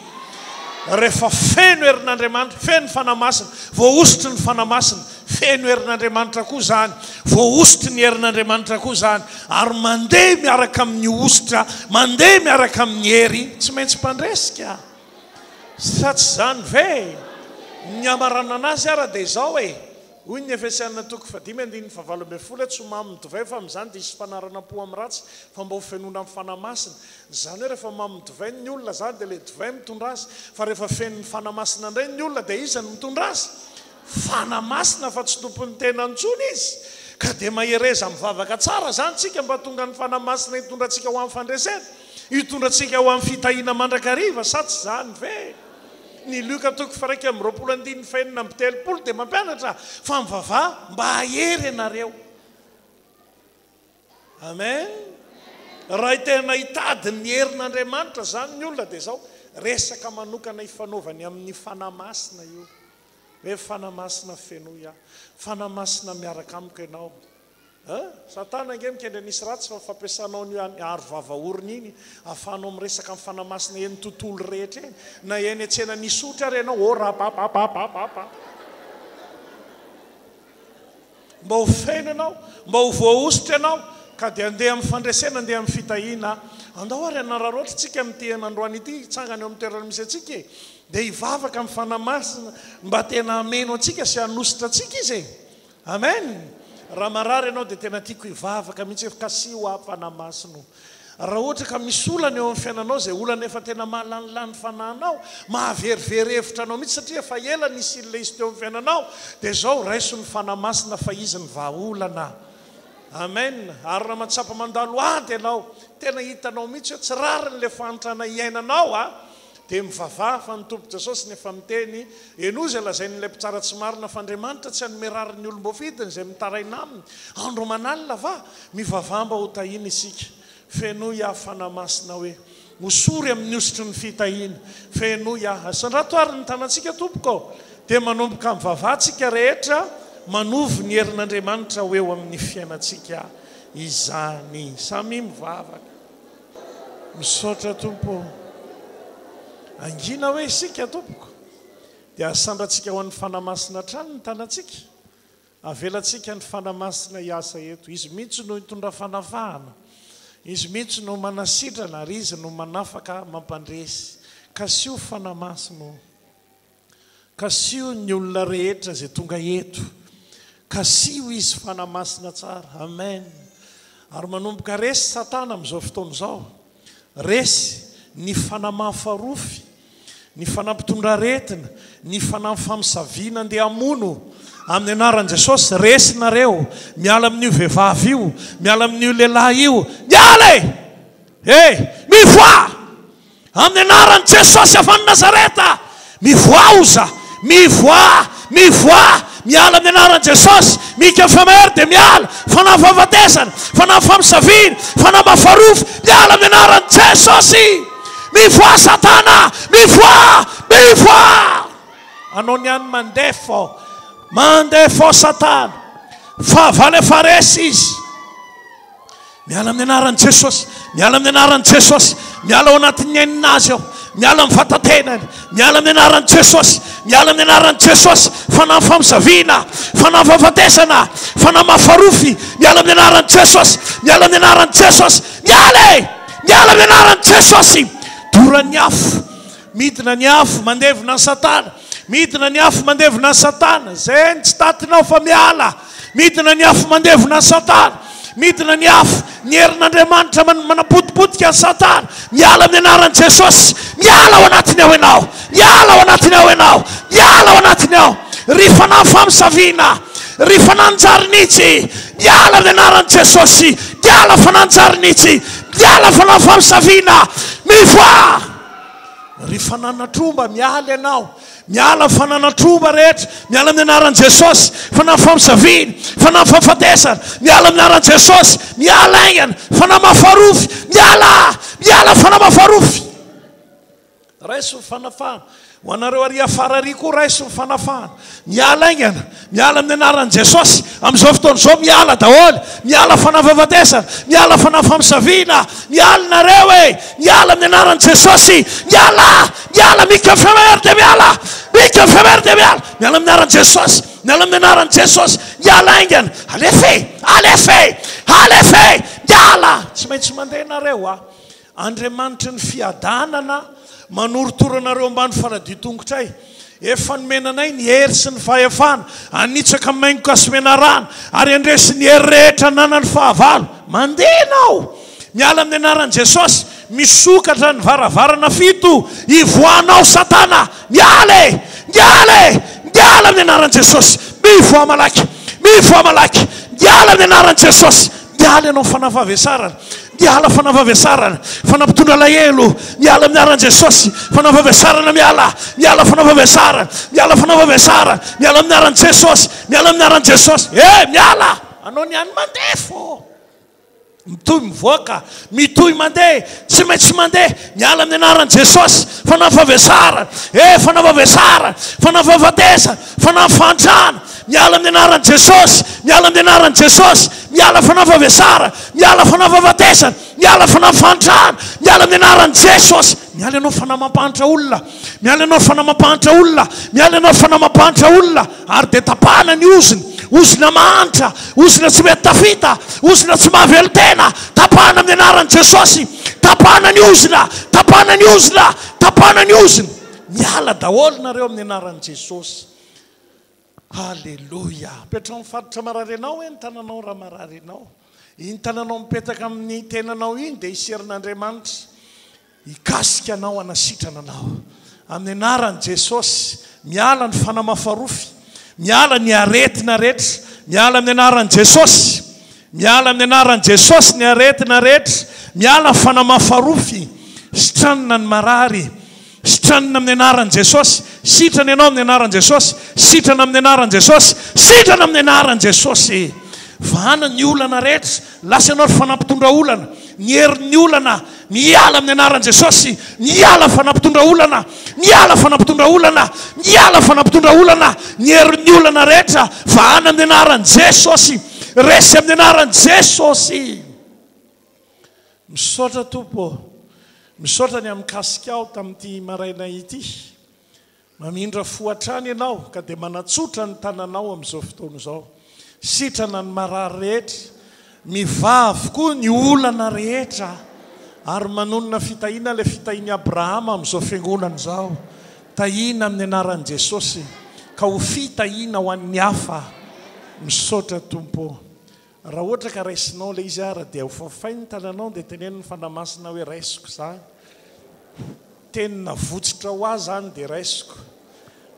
Rehefa feno herin'Andriamanitra, feno Fanahy Masina, voahosotry ny Fanahy Masina, feno herin'Andriamanitra koa izany, voahosotry ny herin'Andriamanitra koa izany, ary mandeha miaraka amin'ny hosotra, mandeha miaraka amin'ny hery, tsy maintsy mpandresy ka. Sa tsy izany ve e? Ny hamaranana azy ara dia izao e! Hoy ny Efesiana toko fahadimy andininy fahavalo ambin'ny folo hoe tsy ho mamy ny divay fa amin'izany dia hisy fanaranam-po amin'ny ratsy fa mba ho fenoina amin'ny Fanahy Masina. Izany hoe rehefa mamy divay ny olona izany dia ilay divay mitondra azy fa rehefa feno ny Fanahy Masina indray ny olona dia iza no mitondra azy? Fanahy Masina fa tsy tompon'ny tenany intsony izy. Ka dia mahereza mivavaka tsara izany tsika mba hahatonga ny Fanahy Masina hitondra antsika ho amin'ny fandresena. Hitondra antsika ho amin'ny fitahiana mandrakariva, sa tsy izany ve? Ny Lioka toko faha-21 andininy faha-36 dia mampianatra fa mivavaha mba hahery ianareo. Amen. Raha tena hitady ny herin'Andriamanitra izany ny olona dia izao, resaka manokana ifanaovany amin'ny Fanahy Masina io. Hoe Fanahy Masina fenoy aho. Fanahy Masina miaraka amiko ianao. An! Satana ange mikendry hanisy ratsy fa ny fampiasanao an'io aro vava orona iny ahafahanao miresaka amin'ny fanahy masina eny tontolo rehetra eny, na eny an-tsenan'Isotry ary ianao, oh rabababababa. Mba ho feno ianao, mba ho voahosotra ianao, ka dia handeha amin'ny fandresena, handeha amin'ny fitahiana. Andao ary hanararaotra isika amin'ity androany ity, hitsangana eo amin'ny toerana misy antsika e! Dia hivavaka amin'ny Fanahy Masina mba tena hameno antsika sy hanosotra antsika Izy e! Amen! Raha marary ianao dia tena tiako hivavaka mihitsy hoe kasiho aho Fanahy Masina o! Raha ohatra ka misy olana eo amin'ny fiainanao izay olana efa tena mahalanilany fanahinao, mahaverivery hevitra anao mihitsy satria efa ela nisian'ilay izy teo amin'ny fiainanao dia izao raiso ny Fanahy Masina fa Izy ny vahaolana. Amen! Ary raha mahatsapa mandalo ady ianao, tena hitanao mihitsy hoe tsy rariny ilay fahantrana iainanao a! Dia mivavaha fa ny Tompo Jesosy no efa miteny, henoy izay lazain'ilay mpitsara tsy marina fa Andriamanitra tsy hanome rariny ny olom-boafidiny izay mitaraina aminy andro aman'alina va? Mivavaha mba ho tahiana isika. Fenoy aho Fanahy Masina hoe, hosory amin'ny hosotry ny fitahiana. Fenoy aho. Asandrato ary ny tanantsika tompoko ô. Dia manomboka mivavaha tsika rehetra manovo ny herin'Andriamanitra ho eo amin'ny fiainantsika izany. Samia mivavaka. Misaotra Tompo ô. Angina hoe isika tompoko dia asandratsika ho an'ny Fanahy Masina hatrany ny tanantsika. Avelantsika ny Fanahy Masina hiasa eto. Izy mihitsy no hitondra fanafahana. Izy mihitsy no manasitrana ary Izy no manafaka mampandresy. Kasiho Fanahy Masina ô. Kasiho ny olona rehetra izay tonga eto. Kasiho izy Fanahy Masina tsara. Amen. Ary manomboka resy Satana amin'izao fotoana izao. Resy ny fanahy mahafarofy, ny fanahy mpitondra aretina, ny fanahy famosaviana andeha hamono. Amin'ny anaran'i Jesosy, resy nareo. Miala amin'io vehivavy io, miala amin'io lehilahy io. Miala e! Hey! Mivoaha! Amin'ny anaran'i Jesosy avy any Nazareta, mivoaoza, mivoaha, mivoaha, miala amin'ny anaran'i Jesosy, Mika FMR dia miala, fanahy fahafatesana, fanahy famosaviana, fanahy mafarofy, miala amin'ny anaran'i Jesosy, mivoaha satana, mivoaha, mivoaha, anao ny any mandefa ao, mandefa ao satana, fahavalo efa resy izy. Miala amin'ny anaran'i Jesosy, miala amin'ny anaran'i Jesosy, miala ao anatin'ny aininazy aho, miala amin'ny vatatenany, miala amin'ny anaran'i Jesosy, miala amin'ny anaran'i Jesosy, fanahy famosaviana, fanahy fahafatesana, fanahy mafarofy, miala amin'ny anaran'i Jesosy, miala amin'ny anaran'i Jesosy, miala e! Miala amin'ny anaran'i Jesosy, doran'ny afo, midina ny afo, mandevona an'i Satana, midina ny afo, mandevona an'i Satana, izay ny tsy tatinao fa miala. Midina ny afo mandevona an'i Satana. Midina ny afo, ny herin'Andriamanitra manapotipotika an'i Satana. Miala amin'ny anaran'i Jesosy. Miala ao anatiny ao ianao. Miala ao anatiny ao ianao. Miala ao anatiny ao. Ry fanahy famosaviana, ry fanahy njarinitsy, miala amin'ny anaran'i Jesosy. Miala fanahy njarinitsy, miala fanahy famosaviana. Mivoaha! Ry fananan-tromba, miala ianao. Miala amin'ny fananan-tromba rehetra, miala amin'ny anaran'i Jesosy, fanahy famosaviana, fanahy fahafatesana, miala amin'ny anaran'i Jesosy, miala aingana, fanahy mafarofy, miala, miala fanahy mafarofy. Raiso ny fanafahana. Ho anareo ary afara ary koa raiso ny fanafahana. Miala aingana, miala amin'ny anaran'i Jesosy. Amin'izao fotoana izao miala daholo, miala fanahy fahafatesana, miala fanahy famosaviana, miala nareo e, miala amin'ny anaran'i Jesosy, miala, miala Mika Femer dia miala, Mika Femer dia miala, miala amin'ny anaran'i Jesosy, miala amin'ny anaran'i Jesosy, miala aingana, alefa e, alefa e, alefa e, miala. Tsy maintsy mandeha nareo a. Andriamanitry ny fiadanana manorotoro anareo ambany faladia-tongotray. Efa nomena anay ny hery sy ny fahefana hanitsaka maingoka sy menarana ary handresy ny hery rehetra ananan'ny fahavalo. Mandeha ianao! Miala amin'ny anaran'i Jesosy! Misokatra ny varavarana fito hivoahanao Satana! Miala e! Miala e! Miala amin'ny anaran'i Jesosy! Mivoaha malaky! Mivoaha malaky! Miala amin'ny anaran'i Jesosy! Miala ianao fanahy fahavesarana, miala fanahy fahavesarana, fanahy mpitondra alahelo, miala amin'ny anaran'i Jesosy, fanahy fahavesarana miala, miala fanahy fahavesarana, miala fanahy fahavesarana, miala amin'ny anaran'i Jesosy, miala amin'ny anaran'i Jesosy, eh miala! Anao ny any mandeha fô. Mitohy mivoaka, mitohy mandeha, tsy maintsy mandeha, miala amin'ny anaran'i Jesosy, fanahy fahavesarana, eh fanahy fahavesarana, fanahy fahafatesana, fanahy fahantrana. Miala amin'ny anaran'i Jesosy. Miala amin'ny anaran'i Jesosy. Miala fanahy favesara. Miala fanahy fahafatesana. Miala fanahy fahantrana. Miala amin'ny anaran'i Jesosy. Miala ianao fanahy mampahantra olona. Miala ianao fanahy mampahantra olona. Miala ianao fanahy mampahantra olona. Ary dia tapahana ny ozona. Ozona mahantra. Ozona tsy mety tafita. Ozona tsy mahavelon-tena. Tapahana amin'ny anaran'i Jesosy. Tapahana ny ozona. Tapahana ny ozona. Tapahana ny ozona. Miala daholo nareo amin'ny anaran'i Jesosy. Haleloia. Apetraho amin'ny faritra marary anao hoe ny tananao raha marary ianao. Iny tananao mipetaka amin'ny tenanao iny dia hisy herin'Andriamanitra hikasika anao hanasitrana anao. Amin'ny anaran'i Jesosy, miala ny fanahy mafarofy, miala ny aretina rehetra, miala amin'ny anaran'i Jesosy. Miala amin'ny anaran'i Jesosy ny aretina rehetra, miala ny fanahy mafarofy, sitranina ny marary. Sitranina amin'ny anaran'i Jesosy, sitrana ianao amin'ny anaran'i Jesosy, sitrana amin'ny anaran'i Jesosy, sitrana amin'ny anaran'i Jesosy. Vahana ny olana rehetra, lasa ianao ry fanahy mpitondra olana, ny herin'ny olana, miala amin'ny anaran'i Jesosy, miala fanahy mpitondra olana, miala fanahy mpitondra olana, miala fanahy mpitondra olana, ny herin'ny olana rehetra, vahana amin'ny anaran'i Jesosy, resy amin'ny anaran'i Jesosy. Misaotra Tompo ô. Misaotra ny amin'ny kasikao tamin'ity maraina ity. Mamindra fo hatrany Ianao ka dia manatsotra ny tananao amin'izao fotoana izao. Sitrana ny marary rehetra, mivaha avokoa ny olana rehetra ary manonona fitahiana ilay fitahian'i Abrahama amin'izao fiangonana izao. Tahiana amin'ny anaran'i Jesosy ka ho fitahiana ho an'ny hafa. Misaotra Tompo ô. Raha ohatra ka raisinao ilay izy ara dia ho fafainy ny tananao dia teneno ny Fanahy Masina hoe raisiko izany. Teny navotsitra ho ahy izany dia raisiko.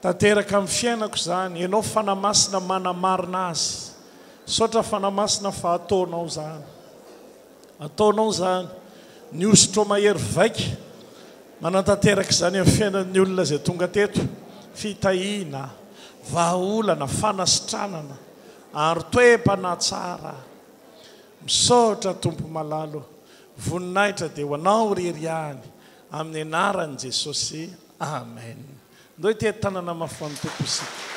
Tanteraka amin'ny fiainako izany. Ianao Fanahy Masina manamarina azy. Misaotra Fanahy Masina fa ataonao izany. Ataonao izany. Ny hosotrao mahery vaika manatanteraka izany amin'ny fiainan'ny olona izay tonga teto. Fitahiana, vahaolana, fanasitranana. Ary toe-panahy tsara. Misaotra Tompo malalo. Voninahitra dia ho Anao irery ihany. Amin'ny anaran'i Jesosy. Amen. Ndao hitety tanana mafy ho an'ny Tompo isika.